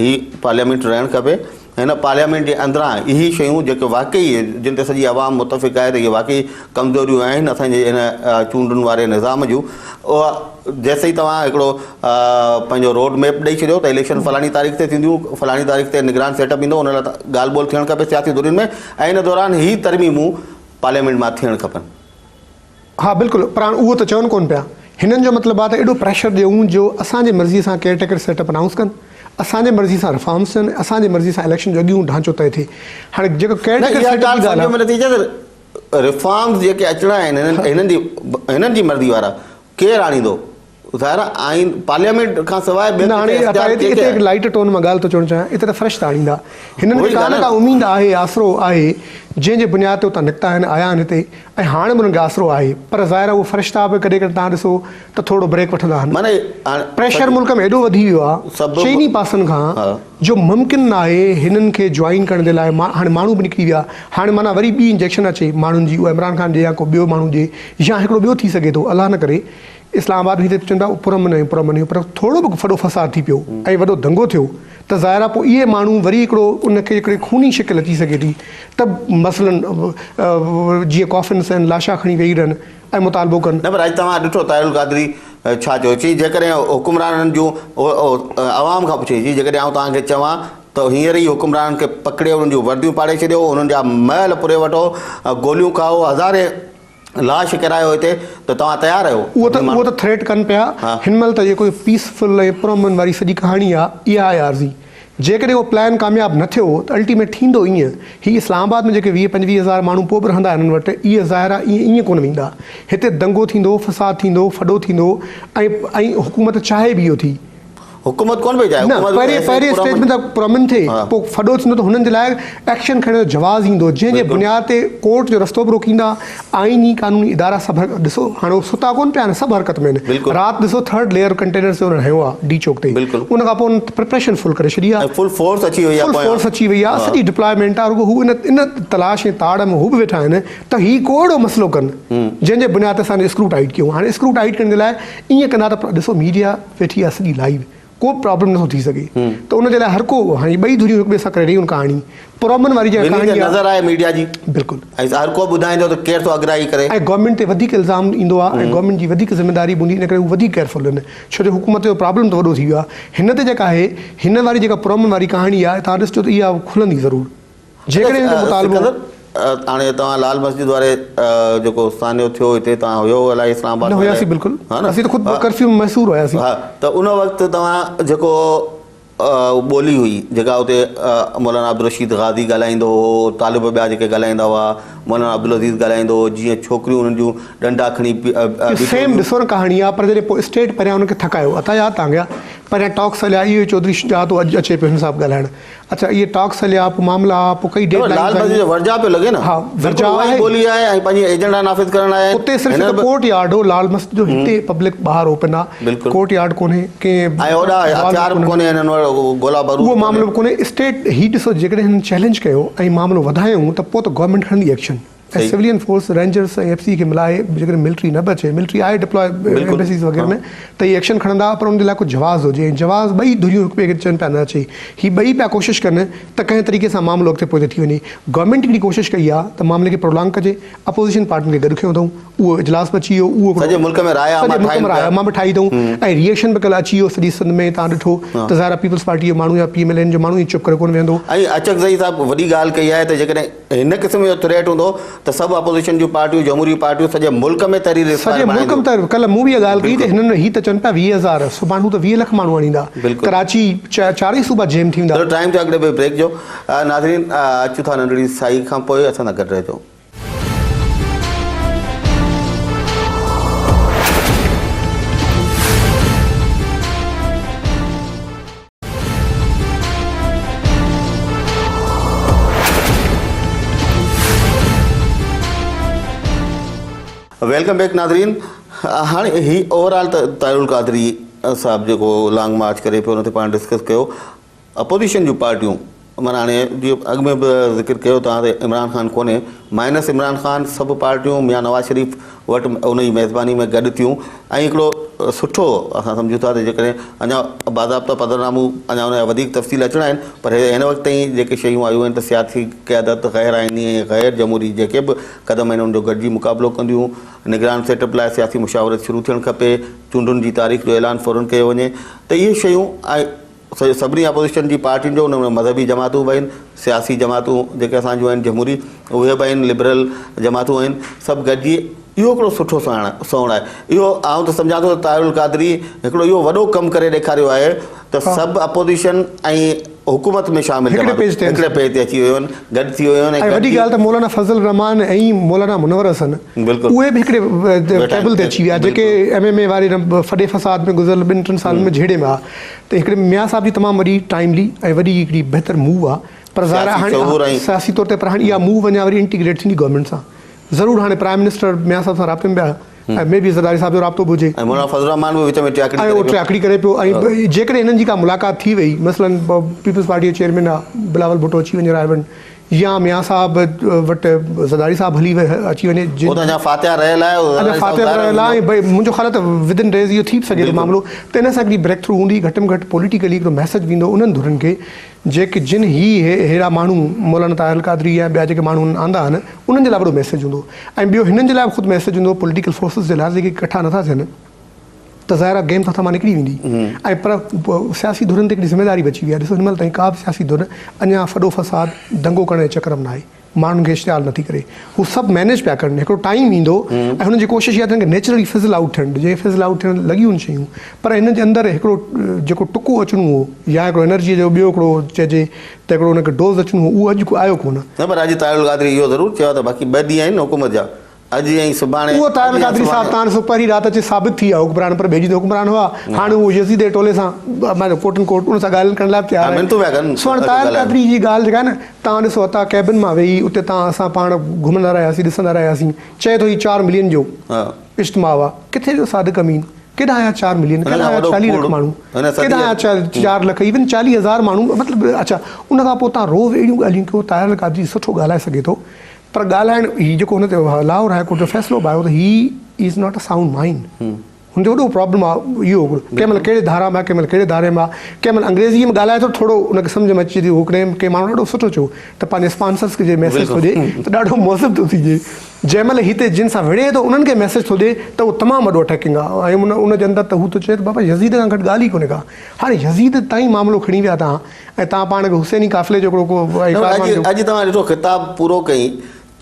هي پارليامينٽ رهڻ کپي. هن پارليامينٽ جي اندران اهي شيون جيڪي واقعي جن تي سڄي عوام متفق آهي ته اهي واقعي ڪمزوريون آهن اسان جي هن چونڊن واري نظام جون اها جيستائين توهان هڪڙو پنهنجو روڊ ميپ ڏئي ڇڏيو ته اليڪشن فلاڻي تاريخ تي ٿينديون فلاڻي تاريخ تي نگران سيٽ اپ ايندو ان لاء ڳالهه ٻولهه ٿيڻ کپي سياسي ڌرين ۾ ۽ ان دوران هي ترميمون پارليامينٽ مان ٿيڻ کپن. ها بلڪل پر هاڻ اهو ته چون ڪونه پيا. هنن جو مطلب آهي ته ايڏو پريشر ڏيون جو اسان جي مرضي سان caretaker set up announce ڪن، اسان جي مرضي سان رفارمز ٿين، اسان جي مرضي سان اليڪشن جو اڳيون ڍانچو طئي ٿئي. هاڻي جيڪو ڪيئر نه ٽيڪر اها سيٽ اپ جي ڳالهه ڳالهه سمجهه ۾ آهي. نٿي اچي ته رفارمز جيڪي اچڻا آهن هنن هنن جي هنن جي مرضي وارا ڪير آڻيندو؟ ظاهر آهي آئين پارليامينٽ کان سواء ٻيو نه هاڻي ڪٿي عطا اختيار هتي ڪنهن کي هڪ آهي؟ لائيٽ ٽون مان ڳالهه ٿو چوڻ چاهيان اتي ته فرشتا آڻيندا هنن اهو کي ئي ڪا نه ڳالهه ڪا آهي. اميد آهي آسرو آهي جنهن جي بنياد تي اتان نڪتا آهن آيا آهن هتي ۽ هاڻ به انهن کي آسرو آهي پر ظاهر آهي اهي فرشتا به ڪڏهن ڪڏهن توهان ڏسو ته ٿورڙو بريڪ وٺندا آهن معنيٰ هاڻي پريشر سڄي ملڪ ۾ ايڏو وڌي ويو آهي سڀ چئني پاسن کان ها. جو ممڪن ناهي هنن کي جوائن ڪرڻ جي لاء هاڻي ماڻهو به نڪري ويا هاڻي معنيٰ وري ٻي انجيڪشن اچي ماڻهن جي اها عمران خان ڏي يا ڪو ٻيو ماڻهو ڏي يا هڪڙو ٻيو ٿي سگهي ٿو الله نه ڪري اسلام آباد ۾ هتي چون پيا پرامن آهيون پرامن آهيون پر ٿورو به وڏو فساد ٿي پيو ۽ وڏو دنگو ٿيو ته ظاهر آهي پوء اهي ماڻهو وري هڪڙو ان کي هڪڙي خوني شڪل اچي سگهي ٿي ته مثلاً جيئن ڪافنس آهن لاشا کڻي ويهي رهن ۽ مطالبو ڪن. نه پر اڄ توهان ڏٺو طاهر القادري ڇا چيو چي جيڪڏهن حڪمرانن جون عوام کان پڇي چي جيڪڏهن آئون توهان کي چوان ته هينئر ئي حڪمرانن کي پڪڙي انهن جون ورديون پاڙي ڇڏيو انهن جا محل پوري وٺو گوليون کائو هزارين لاش ڪرايو هتي ته توهان تيار آهيو؟ اهو ته اهو ته ٿريٽ ڪن پيا هن مهل ته جيڪو پيس فل ۽ پرامن واري سڄي ڪهاڻي آ اها آهي عارضي جيڪڏهن اهو پلان ڪامياب نه ٿيو ته الٽيميٽ ٿيندو ائين هي اسلام آباد ۾ جيڪي 20 25 هزار ماڻهو پوء به رهندا هنن وٽ اهي ظاهر آ ائين ائين ڪونه ويندا هتي دنگو ٿيندو فساد ٿيندو ڦڏو ٿيندو ۽ ۽ حڪومت چاهي به اهو ٿي حڪومت ڪونه پئي چاهي نه پهرين پهرين اسٽيج ۾ ته پرامن ٿئي پوء ڦڏو ٿيندو ته هنن جي لاء ايڪشن کڻڻ جو جواز ايندو جنهن جي بنياد تي ڪورٽ جو رستو به روڪيندا آئيني قانوني ادارا سڀ ڏسو هاڻي هو ستا ڪونه پيا آهن سڀ حرڪت ۾ آهن رات ڏسو ٿرڊ ليئر ڪنٽينرز تي انهن هنيو آهي ڊي چوڪ تي ان کان پوء انهن پريپريشن فل ڪري ڇڏي آهي فل فورس اچي وئي آهي فل فورس اچي وئي آهي سڄي ڊپلائمينٽ آهي رڳو هو ان ان تلاش ۽ تاڙ ۾ هو به ويٺا آهن ته هي ڪو اهڙو مسئلو ڪن جنهن جي بنياد تي اسان اسڪرو ٽائيٽ ڪيون هاڻي اسڪرو ٽائيٽ ڪرڻ جي لاء ائين ڪندا ته ڏسو ميڊيا ويٺي آهي سڄي لائيو ڪو به پرابلم نٿو ٿي سگهي ته ان جي لاء هر ڪو هاڻي ٻئي ڌريون هڪ ٻئي سان ڪري رهيون ڪهاڻي پرامن واري جيڪا ڪهاڻي آهي نظر آهي ميڊيا جي بلڪل ۽ هر ڪو ٻڌائيندو ته ڪير ٿو اڳرائي ڪري ۽ گورنمينٽ تي وڌيڪ الزام ايندو آهي ۽ گورنمينٽ جي وڌيڪ ذميداري به هوندي ان ڪري هو وڌيڪ ڪيئرفل آهن ڇو جو حڪومت جو پرابلم ته وڏو ٿي ويو آهي هن تي جيڪا آهي هن واري جيڪا پرامن واري ڪهاڻي آهي تان ڏسجو ته اها کلندي ضرور جيڪڏهن هن جو مطالبو. سڪندر هاڻي توهان لال مسجد واري جيڪو سانحو ٿيو هتي توهان هيو الائي اسلام آباد نه هياسين بلڪل اسين ته خود ڪرفيو ۾ محصور هياسين. ها ته ان وقت توهان جيڪو ٻولي هئي جيڪا اتي مولانا عبدالرشيد غازي ڳالهائيندو هو طالب ٻيا جيڪي ڳالهائيندا هئا مولانا عبدالعزيز ڳالهائيندو هو جيئن ڇوڪريون انهن جون ڏنڊا کڻي اهو سيم ڏسو نه ڪهاڻي آ پر جڏهن پوء اسٽيٽ پريان انهن کي ٿڪايو عطا ياد تان گيا پريان ٽاڪس هليا اهو چوڌري شجاعت اڄ اچي پيو هن صاحب ڳالهائڻ اڇا اهي ٽاڪس هليا پوء معاملا پوء ڪئي ڊيڊ لائنز لال مسجد جو ورجاء پيو لڳي نه ها ورجاء آهي ٻولي آهي ۽ پنهنجي ايجنڊا نافذ ڪرڻ آيا آهن اتي صرف هڪ ڪورٽ يارڊ هو لال مسجد جو هتي پبلڪ ٻاهر اوپن آ ڪورٽ يارڊ ڪونهي ڪي ۽ اوڏا هٿيار به ڪونهي هنن وٽ گولا بارود اهو معاملو به ڪونهي اسٽيٽ هي ڏسو جيڪڏهن هنن چئلينج ڪيو ۽ معاملو وڌايائون ته پوء ته گورنمينٽ کڻندي action ۽ civilian force rangers ۽ F C کي ملائي جيڪڏهن ملٽري نه به اچي ملٽري آهي ڊپلائي ايمبيسيز وغيره ۾ ته هي ايڪشن کڻندا پر ان جي لاء ڪو جواز هجي ۽ جواز ٻئي ڌريون هڪ ٻئي کي چون پيا نه اچي هي ٻئي پيا ڪوشش ڪن ته ڪنهن طريقي سان معاملو اڳتي پوئتي ٿي وڃي گورنمينٽ هڪڙي ڪوشش ڪئي آهي ته معاملي کي پرولانگ ڪجي اپوزيشن پارٽين کي گڏ کنيو اٿئون اهو اجلاس به اچي ويو اهو سڄي ملڪ ۾ راء عامه سڄي ملڪ ۾ راء عامه به ٺاهي اٿئون ۽ ري ايڪشن به ڪلهه اچي ويو سڄي سنڌ ۾ تان ڏٺو ته ظاهر آهي پيپلز پارٽي جو ماڻهو يا پي ايم ايل اين جو ماڻهو ائين چپ ڪري ڪونه ويهندو. ۽ اچڪزئي صاحب وڏي ڳالهه ڪئي آهي ته جيڪڏهن هن قسم جو ٿريٽ هوندو ته سڀ اپوزيشن جون پارٽيون جمهوري پارٽيون سڄي ملڪ ۾ تحرير سڄي اسپائر ملڪ ۾ بڻائينديون. ته ڪلهه مون به اها ڳالهه ڪئي ته هنن هي ته چون پيا 20 هزار سڀاڻ هو ته 20 لک ماڻهو آڻيندا ڪراچي چارئي صوبا جيم ٿي ويندا. چلو ٽائيم ٿيو اڳلي بريڪ جو ناظرين اچون ٿا ننڍڙي سائي کان پوء اسان سان گڏ رهجو. Welcome back ناظرين هاڻي هي اوور آل ته طاهر القادري صاحب جيڪو لانگ مارچ ڪري پيو ان تي پاڻ ڊسڪس ڪيو اپوزيشن جون پارٽيون معنيٰ هاڻي جيئن اڳ ۾ به ذڪر ڪيو توهان ته عمران خان ڪونهي مائنس عمران خان سڀ پارٽيون ميان نواز شريف وٽ ان جي ميزباني ۾ گڏ ٿيون ۽ هڪڙو سٺو اسان سمجهون ٿا ته جيڪڏهن اڃا باضابطه پڌرنامو اڃا ان جا وڌيڪ تفصيل اچڻا آهن پر هن وقت تائين جيڪي شيون آيون آهن ته سياسي قيادت غير آئيني ۽ غير جمهوري جيڪي به قدم آهن ان جو گڏجي مقابلو ڪنديون نگران سيٽ اپ لاء سياسي مشاورت شروع ٿيڻ کپي چونڊن جي تاريخ جو اعلان فورن ڪيو وڃي ته اهي شيون ۽ سڀني اپوزيشن جي پارٽين جو ان ۾ مذهبي جماعتون به آهن سياسي جماعتون جيڪي اسان جون آهن جمهوري اهي به آهن لبرل جماعتون آهن سڀ گڏجي اهو هڪڙو سٺو سهڻ سهڻ آهي اهو آئون ته سمجهان ٿو ته طاهر القادري هڪڙو اهو وڏو ڪم ڪري ڏيکاريو آهي ته سڀ اپوزيشن ۽ حڪومت ۾ شامل هڪڙي پيج تي هڪڙي پيج تي اچي ويون آهن گڏ ٿي ويون آهن ۽ وڏي ڳالهه ته مولانا فضل الرحمان ۽ مولانا منور حسن بلڪل اهي به هڪڙي ٽيبل تي اچي ويا جيڪي ايم ايم اي واري ڦڏي فساد ۾ گذريل ٻن ٽن سالن ۾ جهيڙي ۾ هئا ته هڪڙي ميان صاحب جي تمام وڏي ٽائملي ۽ وڏي هڪڙي بهتر موو آ پر ظاهر آهي هاڻي سياسي طور تي پر هاڻي اها موو اڃا وري انٽيگريٽ ٿيندي گورنمينٽ سان ضرور هاڻي پرائم منسٽر ميان صاحب سان رابطي ۾ به آهي ۽ مي بي زرداري صاحب جو رابطو به هجي. ۽ مولانا فضل الرحمان به وچ ۾ ٽياڪڙي ڪري پيو. ۽ ٽياڪڙي ڪري پيو ۽ جيڪڏهن هنن جي ڪا ملاقات ٿي وئي مثلاً پيپلز پارٽي جو چيئرمين آ بلاول ڀٽو اچي وڃي رائيونڊ يا ميان صاحب وٽ زرداري صاحب هلي اچي وڃي جن هو ته اڃا فاتحه رهيل آهي اڃا فاتحه به رهيل آهي ۽ منهنجو خيال آهي ته ود ان ڊيز اهو ٿي به سگهي ٿو معاملو ته ان سان هڪڙي بريڪ ٿرو هوندي گهٽ ۾ گهٽ پوليٽيڪلي هڪڙو ميسيج ويندو انهن ڌرين کي جيڪي جن هي ههڙا ماڻهو مولانا طاهر القادري يا ٻيا جيڪي ماڻهو هنن آندا آهن انهن جي لاء وڏو ميسيج هوندو ۽ ٻيو هنن جي لاء به خود ميسيج هوندو پوليٽيڪل فورسز جي لاء جيڪي ڪٺا نٿا ٿين ته ظاهر آهي گيم ته هٿ مان نڪري ويندي ۽ پر سياسي ڌرين تي هڪڙي ذميواري به اچي وئي آهي ڏسو هن مهل تائين ڪا به سياسي ڌر اڃا ڦڏو فساد دنگو ڪرڻ جي چڪر ۾ ناهي ماڻهن کي اشتعال نٿي ڪري هو سڀ مينيج پيا ڪرن هڪڙو ٽائيم ايندو ۽ هنن جي ڪوشش اها اٿن ڪي نيچرلي فزل آئوٽ ٿيڻ ڏجي فزل آئوٽ ٿيڻ لڳيون آهن شيون پر هنن جي اندر هڪڙو جيڪو ٽڪو اچڻو هو يا هڪڙو انرجي جو ٻيو هڪڙو چئجي ته هڪڙو هن کي ڊوز اچڻو هو اهو اڄ آيو ڪونه. نه پر اڄ طاهر القادري اهو ضرور چيو آهي ته باقي ٻه ڏينهن آهن حڪومت جا اڄ ۽ سڀاڻي اهو طاهر القادري صاحب تان ڏسو پهرين رات اچي ثابت ٿي ويا حڪمران پر ٻئي ڏينهن ته حڪمران هئا هاڻي اهو يزيد جي ٽولي سان معنيٰ ڪوٽ ان ڪوٽ ان سان ڳالهين ڪرڻ لاء به تيار آهن سو هاڻي طاهر القادري جي ڳالهه جيڪا آهي نه توهان ڏسو هتان ڪيبن مان ويهي اتي توهان اسان پاڻ گهمندا رهياسين ڏسندا رهياسين چئي ٿو هي چار ملين جو اجتماع آ ڪٿي جو صادق امين ڪيڏانهن آيا چار ملين ڪيڏانهن آيا 40 لک ماڻهو ڪيڏانهن آيا 4 لک ايون 40 هزار ماڻهو مطلب اڇا ان کان پوء توهان روز اهڙيون ڳالهيون ڪيو طاهر القادري سٺو ڳالهائي سگهي ٿو پر ڳالهائڻ هي جيڪو هن تي لاهور هاء ڪورٽ جو فيصلو به آيو ته he is not a sound mind هن جو وڏو پرابلم آ اهو هڪڙو ڪنهن مهل ڪهڙي ڌارا ۾ آ ڪنهن مهل ڪهڙي ڌاري ۾ آ ڪنهن مهل انگريزي ۾ ڳالهائي ٿو ٿورو ان کي سمجهه ۾ اچي ٿي هو ڪڏهن ڪنهن ماڻهو ڏاڍو سٺو چيو ته پنهنجي اسپانسرس کي جي ميسيج ٿو ڏي ته ڏاڍو مهذب ٿو ٿيجي جنهن مهل هتي جن سان وڙهي ٿو انهن کي ميسيج ٿو ڏي ته اهو تمام وڏو اٽيڪنگ آ ۽ ان ان جي اندر ته هو ٿو چئي ته بابا يزيد کان گهٽ ڳالهه ئي ڪونهي ڪا هاڻي يزيد تائين معاملو کڻي ويا توهان ۽ توهان پاڻ کي حسيني قافلي جو هڪڙو ڪو اڄ اڄ توهان ڏٺو خطاب پورو ڪئي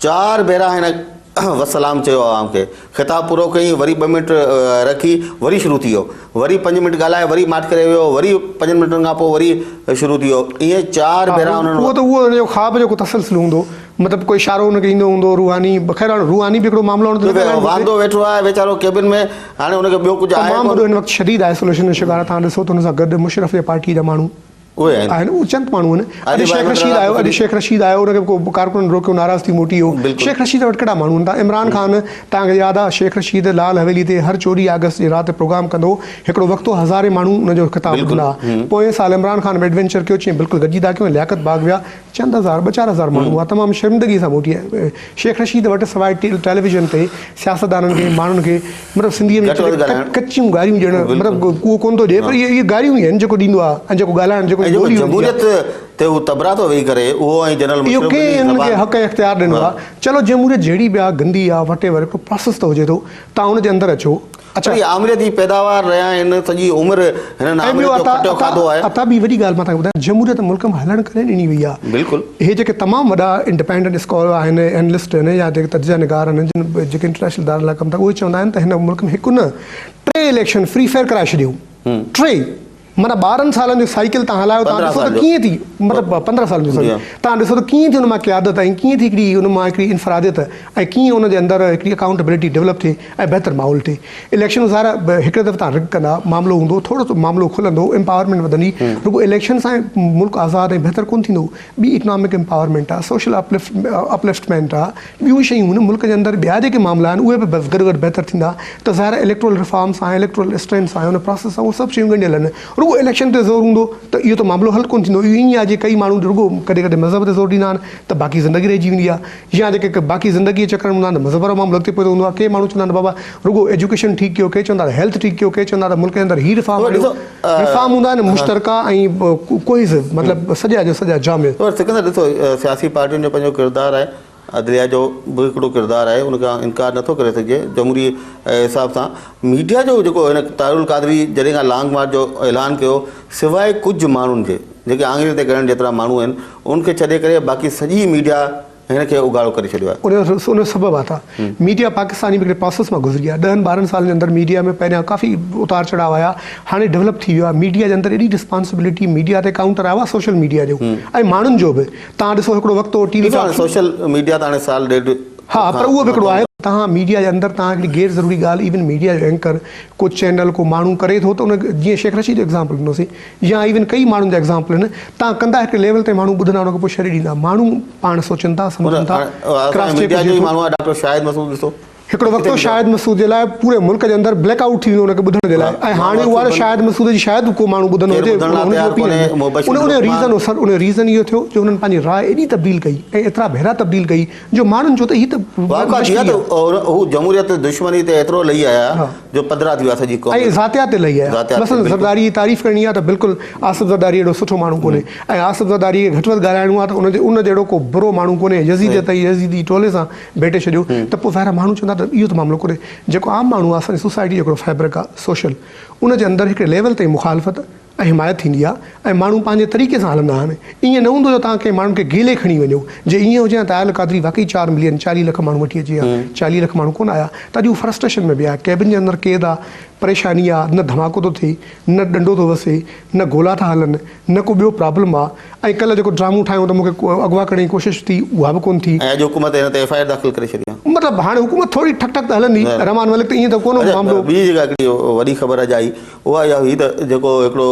چار ڀيرا هن وسلام چيو عوام کي. خطاب پورو ڪيائين وري ٻه منٽ رکي وري شروع ٿي ويو. وري پنج منٽ ڳالهائي وري ماٺ ڪري ويو وري پنجن منٽن کان پوء وري شروع ٿي ويو. ائين چار ڀيرا انهن. اهو ته اهو هن جو خواب جو ڪو تسلسل هوندو. مطلب ڪو اشارو هن کي ايندو هوندو روحاني خير هاڻي روحاني به هڪڙو معاملو هن تي نه ڳالهائڻ گهرجي. واندو ويٺو آهي ويچارو ڪيبن ۾ هاڻي هن کي ٻيو ڪجهه آهي تمام وڏو هن وقت شديد آئسوليشن جو شڪار آهي توهان ڏسو ته هن سان گڏ مشرف جي پارٽي جا ماڻهو. اهي آهن. آهن اهي چند ماڻهو آهن. اڄ شيخ رشيد آيو اڄ شيخ رشيد آيو ان کي به ڪو ڪارڪنن روڪيو ناراض ٿي موٽي ويو. شيخ رشيد وٽ ڪهڙا ماڻهو آهن تان عمران خان توهان کي ياد آهي شيخ رشيد لال حويلي تي هر 14 آگسٽ جي رات پروگرام ڪندو هو هڪڙو وقت هو هزارين ماڻهو ان جو خطاب ٻڌندا هئا پوئين سال عمران خان به ايڊوينچر ڪيو چيائين بلڪل گڏجي ٿا ڪيون ۽ لياقت باغ ويا چند هزار ٻه چار هزار ماڻهو هئا تمام شرمندگي سان موٽي آيا شيخ رشيد وٽ سواء ٽيليويزن تي سياستدانن کي ماڻهن کي مطلب سنڌيء ۾ ڪچيون گاريون ڏيڻ مطلب اهو ڪونه ٿو ڏئي پر اهي گاريون ئي آهن جيڪو ڏيندو آهي ۽ جيڪو ڳالهائڻ جيڪو ٻولي هوندي آهي. جمهوريت تي هو تبرا ٿو ويهي ڪري اهو ۽ جنرل مشرف اهو ڪنهن هنن کي حق ۽ اختيار ڏنو آهي چلو جمهوريت جهڙي به آهي گندي آهي وٽ ايور هڪڙو پراسيس ته هجي ٿو توهان ان جي اندر اچو اڇا هي آمريت جي پيداوار رهيا آهن سڄي عمر هنن آمريت جو کٽيو کاڌو آهي. عطا ٻي وڏي ڳالهه مان توهان کي ٻڌايان جمهوريت ملڪ ۾ هلڻ ڪڏهن ڏني وئي آهي. بلڪل. اهي جيڪي تمام وڏا انڊپينڊنٽ اسڪالر آهن اينلسٽ آهن يا جيڪي تجزيه نگار آهن جن جيڪي انٽرنيشنل ادارن لاء ڪم ٿا اهي چوندا آهن ته هن ملڪ ۾ هڪ نه ٽي اليڪشن فري فيئر ڪرائي ڇڏيو ٽي معنيٰ 12 سالن جو سائيڪل تان هلايو تان ڏسو ته ڪيئن ٿي مطلب 15 سالن جو سوري تان ڏسو ته ڪيئن ٿي ان مان قيادت ۽ ڪيئن ٿي هڪڙي ان مان هڪڙي انفراديت ۽ ڪيئن ان جي اندر هڪڙي اڪائونٽبلٽي ڊولپ ٿئي ۽ بهتر ماحول ٿئي اليڪشن ظاهر آهي هڪڙي دفعي تان رگ ڪندا معاملو هوندو ٿورو سو معاملو کلندو امپاورمينٽ وڌندي رڳو اليڪشن سان ملڪ آزاد ۽ بهتر ڪونه ٿيندو ٻي اڪنامڪ امپاورمينٽ آهي سوشل اپلفٽمينٽ آهي ٻيون شيون آهن ملڪ جي اندر ٻيا جيڪي معاملا آهن اهي به گڏ گڏ بهتر ٿيندا ته ظاهر آهي اليڪٽرل ريفارم سان اليڪٽرل اسٽرينٿ سان ان پراسيس سان اهي سڀ شيون ڳنڍيل آهن رڳو رڳو اليڪشن تي زور هوندو ته اهو ته معاملو حل ڪونه ٿيندو. اهو ائين آهي جيئن ڪئي ماڻهو رڳو ڪڏهن ڪڏهن مذهب تي زور ڏيندا آهن ته باقي زندگي رهجي ويندي آهي يا جيڪي باقي زندگي جي چڪر ۾ هوندا آهن ته مذهب وارو معاملو اڳتي پوئتي هوندو آهي. ڪي ماڻهو چوندا آهن ته بابا رڳو ايجوڪيشن ٺيڪ ڪيو، ڪي چوندا ته هيلٿ ٺيڪ ڪيو، ڪي چوندا ته ملڪ جي اندر هي ريفارم آڻيو. ريفارم هوندا آهن مشترڪه ۽ ڪوهيسو مطلب سڄا جو سڄا جامع. پر سڪندر ڏسو سياسي پارٽين جو پنهنجو ڪردار آهي. عدليه جو به هڪڙو ڪردار آهي ان کان انڪار نٿو ڪري سگهجي جمهوري حساب سان ميڊيا جو جيڪو هن طاهر القادري جڏهن کان لانگ مارچ جو اعلان ڪيو سواء ڪجهه ماڻهن جي جيڪي آڱرين تي ڳڻڻ جيترا ماڻهو آهن ان کي ڇڏي ڪري باقي سڄي ميڊيا هن کي اگهاڙو ڪري ڇڏيو آهي. ان جو سبب آهي ته ميڊيا پاڪستاني به هڪڙي پراسيس مان گذري آهي ڏهن ٻارهن سالن جي اندر ميڊيا ۾ پهريان ڪافي اتار چڙهاء آيا هاڻي ڊولپ ٿي ويو آهي ميڊيا جي اندر ايڏي رسپانسبلٽي ميڊيا تي ڪائونٽر آيو آهي سوشل ميڊيا جو ۽ ماڻهن جو به توهان ڏسو هڪڙو وقت هو ٽي وي ڏسو هاڻي سوشل ميڊيا ته هاڻي سال ڏيڍ ها پر اهو به هڪڙو آهي توهان ميڊيا جي اندر توهان هڪڙي غير ضروري ڳالهه ايون ميڊيا جو اينڪر ڪو چينل ڪو ماڻهو ڪري ٿو ته ان جيئن شيخ رشيد جو ايگزامپل ڏنوسين يا ايون ڪئي ماڻهن جا ايگزامپل آهن توهان ڪندا هڪڙي ليول تائين ماڻهو ٻڌندا ان کان پوء ڇڏي ڏيندا ماڻهو پاڻ سوچن ٿا سمجهن ٿا ڪراس چيڪ ميڊيا جو ئي ماڻهو آهي ڊاڪٽر شاهد مسعود ڏسو هڪڙو وقت هو شاهد مسعود جي لاء پوري ملڪ جي اندر بليڪ آئوٽ ٿي ويندو هن کي ٻڌڻ جي لاء ۽ هاڻي اها شاهد مسعود جي شايد ڪو ماڻهو ٻڌندو هجي هن جو اوپينين ان ان ريزن هو سر ان ريزن اهو ٿيو جو هنن پنهنجي راء ايڏي تبديل ڪئي ۽ ايترا ڀيرا تبديل ڪئي جو ماڻهن چيو ته هي ته واقعا ٿي ويا ته هو جمهوريت دشمني تي ايترو لهي آيا جو پڌرا ٿي ويا سڄي قوم ۽ ذاتيات تي لهي آيا مثلا زرداري جي تعريف ڪرڻي آهي ته بلڪل آصف زرداري اهڙو سٺو ماڻهو ڪونهي ۽ آصف زرداري کي گهٽ وڌ ڳالهائڻو آهي ته ان جي ان جهڙو ڪو برو ماڻهو ڪونهي يزيديت ۽ يزيدي ٽولي سان ڀيٽي ڇڏيو ته پوء ظاهر آهي ماڻهو چوندا ته اهو ته معاملو ڪونهي. جيڪو عام ماڻهو آهي اسان جي سوسائٽي جو هڪڙو فيبرڪ آهي سوشل ان جي اندر هڪڙي ليول تائين مخالفت ۽ حمايت ٿيندي آهي ۽ ماڻهو پنهنجي طريقي سان هلندا آهن. ائين نه هوندو جو توهان ڪنهن ماڻهن کي گهيلي کڻي وڃو. جي ائين هجي ها ته آيل قادري واقعي چار ملين چاليهه لک ماڻهو وٺي اچي ها. 40 لک ماڻهو ڪونه آيا ته اڄ هو فرسٽريشن ۾ به آهي. ڪيبن جي اندر قيد آهي، پريشاني آهي، نه ڌماڪو ٿو ٿئي، نه ڏنڊو ٿو وسي، نه گولا ٿا هلن، نه ڪو ٻيو پرابلم آ ۽ ڪلهه جيڪو ڊرامو ٺاهيو ته مون کي اغوا ڪرڻ جي ڪوشش ٿي اها به ڪونه ٿي. ۽ اڄ حڪومت هن تي ايف I R داخل ڪري ڇڏي آ. مطلب هاڻي حڪومت ٿوري ٺڪ ٺڪ ته هلندي رحمان ملڪ ته ائين ته ڪونه اڇا معاملو. ٻي جيڪا هڪڙي وڏي خبر اڄ آئي اها اها هئي ته جيڪو هڪڙو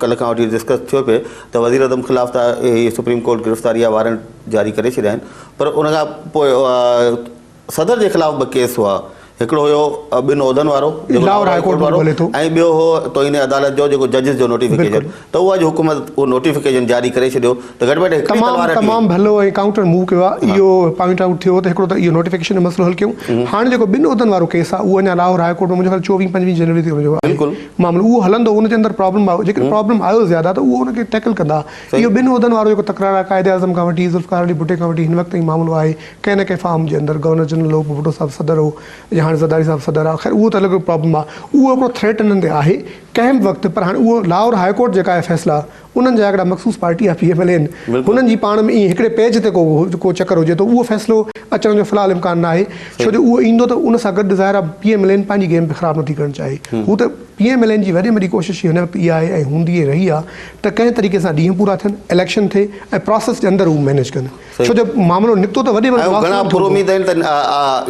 ڪلهه کان وٺي ڊسڪس ٿيو پئي ته وزيراعظم خلاف ته هي سپريم ڪورٽ گرفتاري جا وارنٽ جاري ڪري ڇڏيا آهن پر ان کان پوء صدر جي خلاف ٻه ڪيس هئا، هڪڙو هيو ٻن عهدن وارو جيڪو لاهور هاء ڪورٽ وارو ۽ ٻيو هو توهين عدالت جو جيڪو ججز جو نوٽيفڪيشن ته اهو اڄ حڪومت اهو نوٽيفڪيشن جاري ڪري ڇڏيو ته گهٽ ۾ گهٽ هڪڙي تلوار هٽي وئي. تمام ڀلو ۽ ڪائونٽر موو ڪيو آهي اهو پوائنٽ آئوٽ ٿيو ته هڪڙو ته اهو نوٽيفڪيشن جو مسئلو حل ڪيون هاڻي جيڪو ٻن عهدن وارو ڪيس آهي اهو اڃا لاهور هاء ڪورٽ ۾ منهنجو خيال چوويهه پنجويهه جنوري تي ان جو آهي معاملو اهو هلندو ان جي اندر پرابلم آيو جيڪڏهن پرابلم آيو زياده ته اهو ان کي ٽيڪل ڪندا اهو ٻن عهدن وارو جيڪو تڪرار آهي قائد اعظم کان وٺي ذوالفقار علي ڀٽي کان وٺي هن وقت تائين معاملو آهي ڪنهن نه ڪنهن فارم جي اندر گورنر جنرل هو، پوء ڀٽو صاحب صدر هو يا هاڻي زرداري صاحب صدر آهي، خير اهو ته الڳ پرابلم آهي، اهو هڪڙو ٿريٽ انهن تي آهي ڪنهن به وقت، پر هاڻي اهو لاهور هاء ڪورٽ جيڪا آهي فيصلا انهن جا هڪڙا مخصوص پارٽي آهي پي ايم ايل اين هنن جي پاڻ ۾ ائين هڪڙي پيج تي ڪو ڪو چڪر هجي ٿو اهو فيصلو اچڻ جو في الحال امڪان ناهي ڇو جو اهو ايندو ته ان سان گڏ ظاهر آهي پي ايم ايل اين پنهنجي گيم به خراب نٿي ڪرڻ چاهي هو ته پي ايم ايل اين جي وڏي ۾ وڏي ڪوشش هن وقت اها آهي ۽ هوندي ۽ رهي آهي ته ڪنهن طريقي سان ڏينهن پورا ٿين اليڪشن ٿئي ۽ پراسيس جي اندر هو مينيج ڪن. ڇو جو معاملو نڪتو ته وڏي ۾ ۽ گهڻا پراميد آهن ته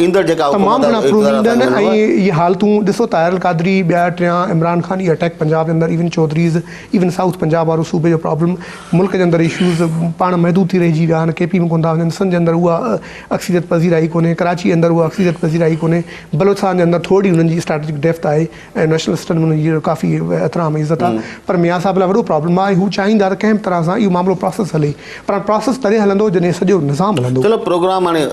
ايندڙ جيڪا تمام گهڻا پراميد آهن ۽ اهي حالتون ڏسو طاهر القادري ٻيا ٽيان عمران خان اهي اٽيڪ پنجاب جي اندر ايون چوڌريز ايون سائوٿ پنجاب وارو صوبي جو پرابلم ملڪ جي اندر اشوز پاڻ محدود ٿي رهجي ويا آهن ڪي پي ۾ ڪونه ٿا وڃن سنڌ جي اندر اها اڪثريت پذيرائي ڪونهي ڪراچي اندر اها اڪثريت پذيرائي ڪونهي بلوچستان جي اندر ٿوري انهن جي اسٽريٽجڪ ڊيپٿ آهي ۽ نيشنل اسٽن ۾ انهن جي ڪافي احترام ۽ عزت آهي پر ميان صاحب لاء وڏو پرابلم آهي هو چاهيندا ته ڪنهن به طرح سان اهو معاملو پراسيس هلي پر هاڻي پراسيس تڏهن هلندو جڏهن سڄو نظام هلندو. چلو پروگرام هاڻي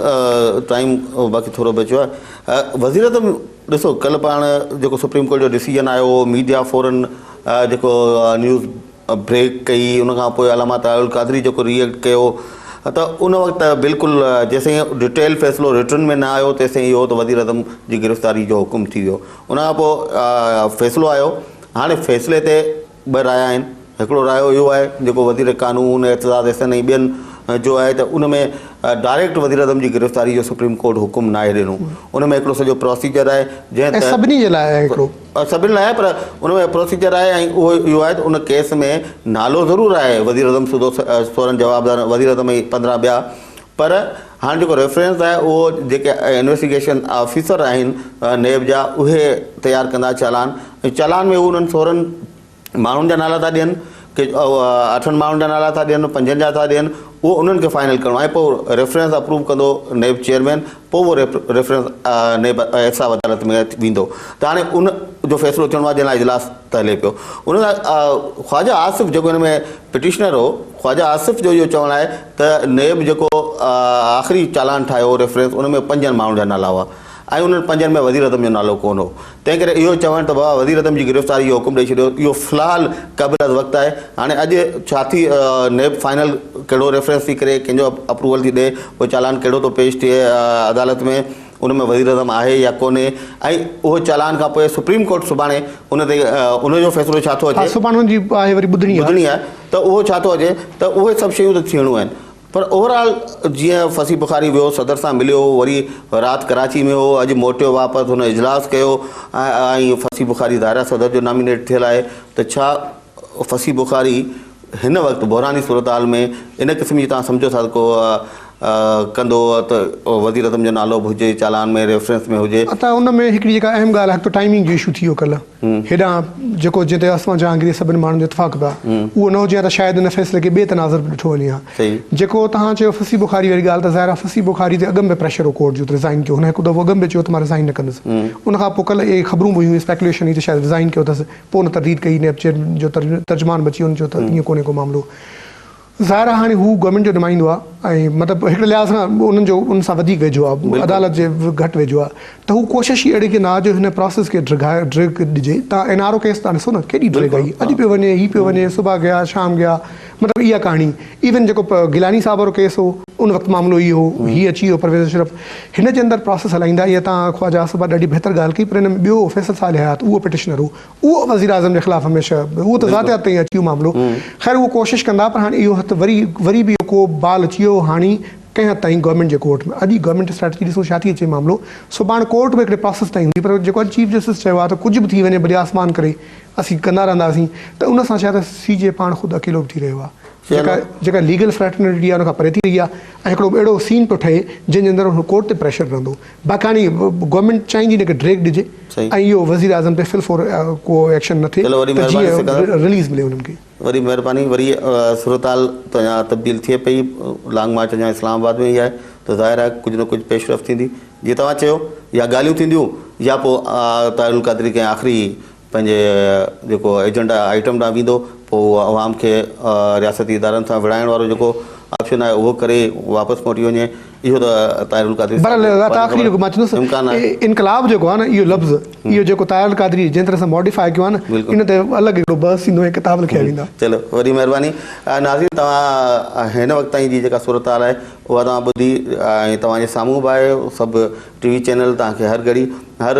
ٽائيم باقي ٿورو بچيو آهي وزيراعظم ڏسو ڪلهه پاڻ جيڪو سپريم ڪورٽ جو ڊسيزن آيو هو ميڊيا فورن جيڪو نيوز بريڪ ڪئي ان کان پوء علامه طاهر القادري جيڪو ري ايڪٽ ڪيو ته ان وقت بلڪل جيسين ڊيٽيل فيصلو رٽن ۾ نه آيو تيسين اهو ته وزيراعظم جي گرفتاري جو حڪم ٿي ويو ان کان پوء فيصلو آيو هاڻي فيصلي تي ٻه رايا آهن هڪڙو رايو اهو آهي جيڪو وزير قانون اعتزاز احسن ۽ ٻين جو آهي ته ان ۾ ڊائريڪٽ وزيراعظم جي گرفتاري جو سپريم ڪورٽ حڪم ناهي ڏنو ان ۾ هڪڙو سڄو پروسيجر آهي جنهن تحت سڀني جي لاء آهي هڪڙو سڀني لاء آهي پر ان ۾ پروسيجر آهي ۽ اهو اهو آهي ته ان ڪيس ۾ نالو ضرور آهي وزيراعظم سوڌو سورن جوابدار وزيراعظم ۽ 15 ٻيا پر هاڻي جيڪو ريفرنس آهي اهو جيڪي انويسٽيگيشن آفيسر آهن نيب جا اهي تيار ڪندا چالان ۽ چالان ۾ هو انهن سورن ماڻهن جا نالا ٿا ڏين ڪي اٺن ماڻهن جا نالا ٿا ڏين پنجن جا ٿا ڏين. اهو انهن کي فائنل ڪرڻو آهي پوء ريفرنس اپروو ڪندو نيب چيئرمين پوء اهو ريفرنس نيب احتساب عدالت ۾ ويندو ته هاڻي ان جو فيصلو ٿيڻو آهي جنهن لاء اجلاس ته هلي پيو. ان لاء خواجه آصف جيڪو هن ۾ پٽيشنر هو، خواجه آصف جو اهو چوڻ آهي ته نيب جيڪو آخري چالان ٺاهيو هو ريفرنس ان ۾ پنجن ماڻهن جا نالا هئا ۽ انهن پنجن ۾ وزيراعظم جو نالو ڪونه هو، تنهن ڪري اهو چوڻ ته بابا وزيراعظم جي گرفتاري جو حڪم ڏئي ڇڏيو اهو في الحال قبل از وقت آهي. هاڻي اڄ ڇا ٿي نيب فائنل ڪهڙو ريفرنس ٿي ڪري، ڪنهن جو اپروول ٿي ڏئي، اهو چالان ڪهڙو ٿو پيش ٿئي عدالت ۾، ان ۾ وزيراعظم آهي يا ڪونهي ۽ اهو چالان کان پوء سپريم ڪورٽ سڀاڻي ان تي ان جو فيصلو ڇا ٿو اچي. ها سڀاڻي ان جي آهي وري ٻڌڻي آهي. ٻڌڻي آهي ته اهو ڇا ٿو اچي ته اهي سڀ شيون ته ٿيڻيون آهن پر اوور آل جيئن فصيح بخاري ويو صدر سان مليو وري رات ڪراچي ۾ هو اڄ موٽيو واپس هن اجلاس ڪيو ۽ فصيح بخاري ظاهر آهي صدر جو نامينيٽ ٿيل آهي ته ڇا فصيح بخاري هن وقت بحراني صورتحال ۾ ان قسم جي توهان سمجهو ٿا ته ڪو ڪندو ته وزيراعظم جو نالو به هجي چالان ۾ ريفرنس ۾ هجي. ادا ان ۾ هڪڙي جيڪا اهم ڳالهه آهي هڪ ته ٽائمنگ جو اشو ٿي ويو ڪلهه هيڏانهن جيڪو جنهن تي عاصمه جهانگير سڀني ماڻهن جو اتفاق به آهي اهو نه هجي ها ته شايد ان فيصلي کي ٻئي تناظر به ڏٺو وڃي ها جيڪو توهان چيو فصيح بخاري واري ڳالهه ته ظاهر آهي فصيح بخاري تي اڳم به پريشر هو ڪورٽ جو ته ريزائن ڪيو هن هڪ دفعو اڳم به چيو ته مان ريزائن نه ڪندس ان کان پوء ڪلهه اهي خبرون به هيون اسپيڪوليشن هئي ته شايد ريزائن ڪيو اٿس پوء ان ترديد ڪئي، نيب چيئرمين جو ترجمان به اچي ان چيو ته ائين ڪونهي ڪو معاملو. ظاهر آهي هاڻي هو گورنمينٽ جو نمائندو آهي ۽ مطلب هڪڙي لحاظ کان انهن جو ان سان وڌيڪ ويجهو آهي، عدالت جي گهٽ ويجهو آهي ته هو ڪوشش ئي اهڙي ڪندا جو هن پراسيس کي ڊگهائي ڊيگهه ڏجي. توهان اين آر او ڪيس تان ڏسو نه ڪيڏي ڊيگهه آئي، اڄ پيو وڃي هي پيو وڃي، صبح گيا شام گيا، مطلب اها ڪهاڻي. ايون جيڪو گيلاني صاحب وارو ڪيس هو ان وقت معاملو اهو هو، هي اچي ويو پرويز اشرف هن جي اندر پراسيس هلائيندا. اها توهان خواجه آصف بابا ڏاڍي بهتر ڳالهه ڪئي پر ان ۾ ٻيو فيصل صالح حيات اهو پٽيشنر هو اهو وزيراعظم جي خلاف هميشه اهو ته ذاتيات تائين اچي ويو معاملو. خير اهو ڪوشش ڪندا پر هاڻي اهو هٿ وري وري به اهو ڪو بال اچي ويو هاڻي ڪنهن حد تائين گورنمينٽ جي ڪورٽ ۾ اڄ ئي گورنمينٽ اسٽريٽجي ڏسون ڇا ٿي اچي معاملو سڀاڻ ڪورٽ به هڪڙي پراسيس تائين هوندي پر جيڪو اڄ چيف جسٽس چيو آهي ته ڪجهه به ٿي وڃي ڀلي آسمان ڪري اسين ڪندا رهنداسين ته ان سان شايد سي جي پاڻ خود اڪيلو به ٿي رهيو آهي جيڪا جيڪا ليگل فريٽرنٽي آهي ان کان پري ٿي رهي آهي ۽ هڪڙو اهڙو سين پيو ٺهي جنهن جي اندر هن ڪورٽ تي پريشر رهندو باقي هاڻي گورنمينٽ چاهيندي هن کي ڊريگ ڏجي ۽ اهو وزير اعظم تي فل فور ڪو ايڪشن نه ٿئي ته جيئن رليز ملي انهن کي. وڏي مهرباني وري صورتحال ته اڃا تبديل ٿئي پئي لانگ مارچ اڃا اسلام آباد ۾ ئي آهي ته ظاهر آهي ڪجهه نه ڪجهه پيش رفت ٿيندي جيئن توهان چيو يا ڳالهيون ٿينديون يا پوء طاهر القادري ڪنهن آخري پنهنجي جيڪو ايجنڊا آئٽم ڏانهن ويندو پوء اهو عوام کي رياستي ادارن سان وڙهائڻ وارو جيڪو آپشن آهي اهو ڪري واپس موٽي وڃي اهو ته طاهر القادري صاحب بهرحال کي آخري جيڪو مان چوندس امڪان آهي. انقلاب جيڪو آهي نه اهو لفظ اهو جيڪو طاهر القادري جنهن طرح سان ماڊيفاء ڪيو آهي نه ان تي الڳ هڪڙو بحث ٿيندو ۽ ڪتاب لکيا ويندا. چلو وڏي مهرباني ناظرين توهان هن وقت تائين جي جيڪا صورتحال آهي اها توهان ٻڌي ۽ توهان جي سامهون به آهي سڀ ٽي وي چينل توهان کي هر گهڙي هر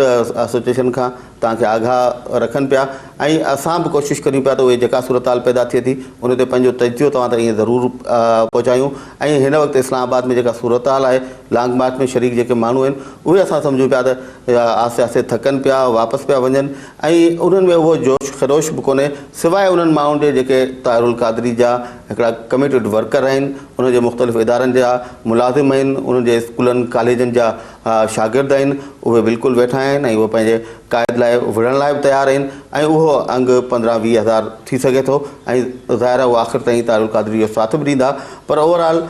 سچويشن کان توهان کي آگاهه رکن پيا ۽ اسان به ڪوشش ڪريون پيا ته اهي جيڪا صورتحال پيدا ٿئي ٿي ان تي پنهنجو تجزيو توهان تائين ضرور پهچايون ۽ هن وقت اسلام آباد ۾ جيڪا صورتحال آهي لانگ مارچ ۾ شريڪ جيڪي ماڻهو آهن اهي اسان سمجهون پيا ته آهستي آهستي ٿڪن پيا واپس پيا وڃن ۽ انهن ۾ اهو جوش خروش به ڪونهي سواء انهن ماڻهن جي جيڪي طاهر القادري جا هڪڙا ڪميٽيڊ ورڪر آهن انهن جي مختلف ادارن جا ملازم آهن انهن جي اسڪولن ڪاليجن جا شاگرد آهن اهي بلڪل ويٺا آهن ۽ اهي پنهنجي قائد لاء وڙهڻ لاء به تيار آهن ۽ اهو انگ 15 20 هزار ٿي سگهي ٿو ۽ ظاهر آهي اهو آخر تائين طاهر القادري جو ساٿ به ڏيندا پر اوور آل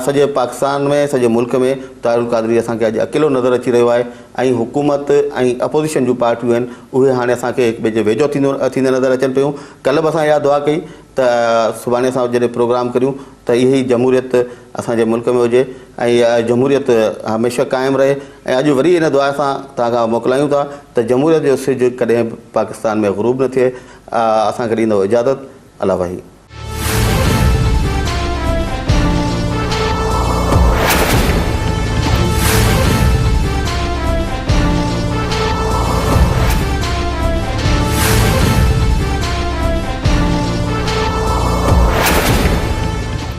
سڄي پاڪستان ۾ سڄي ملڪ ۾ طاهر القادري اسان کي اڄ اڪيلو نظر اچي رهيو آهي ۽ حڪومت ۽ اپوزيشن جون پارٽيون آهن اهي هاڻي اسان کي هڪ ٻئي جي ويجهو ٿيندو ٿيندي نظر اچن پيون ڪلهه به اسان اها دعا ڪئي ته سڀاڻي اسان جڏهن پروگرام ڪريون ته اها ئي جمهوريت اسان جي ملڪ ۾ هجي ۽ جمهوريت هميشه قائم رهي ۽ اڄ وري ان دعا سان توهان کان موڪلايون ٿا ته جمهوريت جو سج ڪڏهن به پاڪستان ۾ غروب نه ٿئي اسان کي ڏيندو اجازت الله واهي.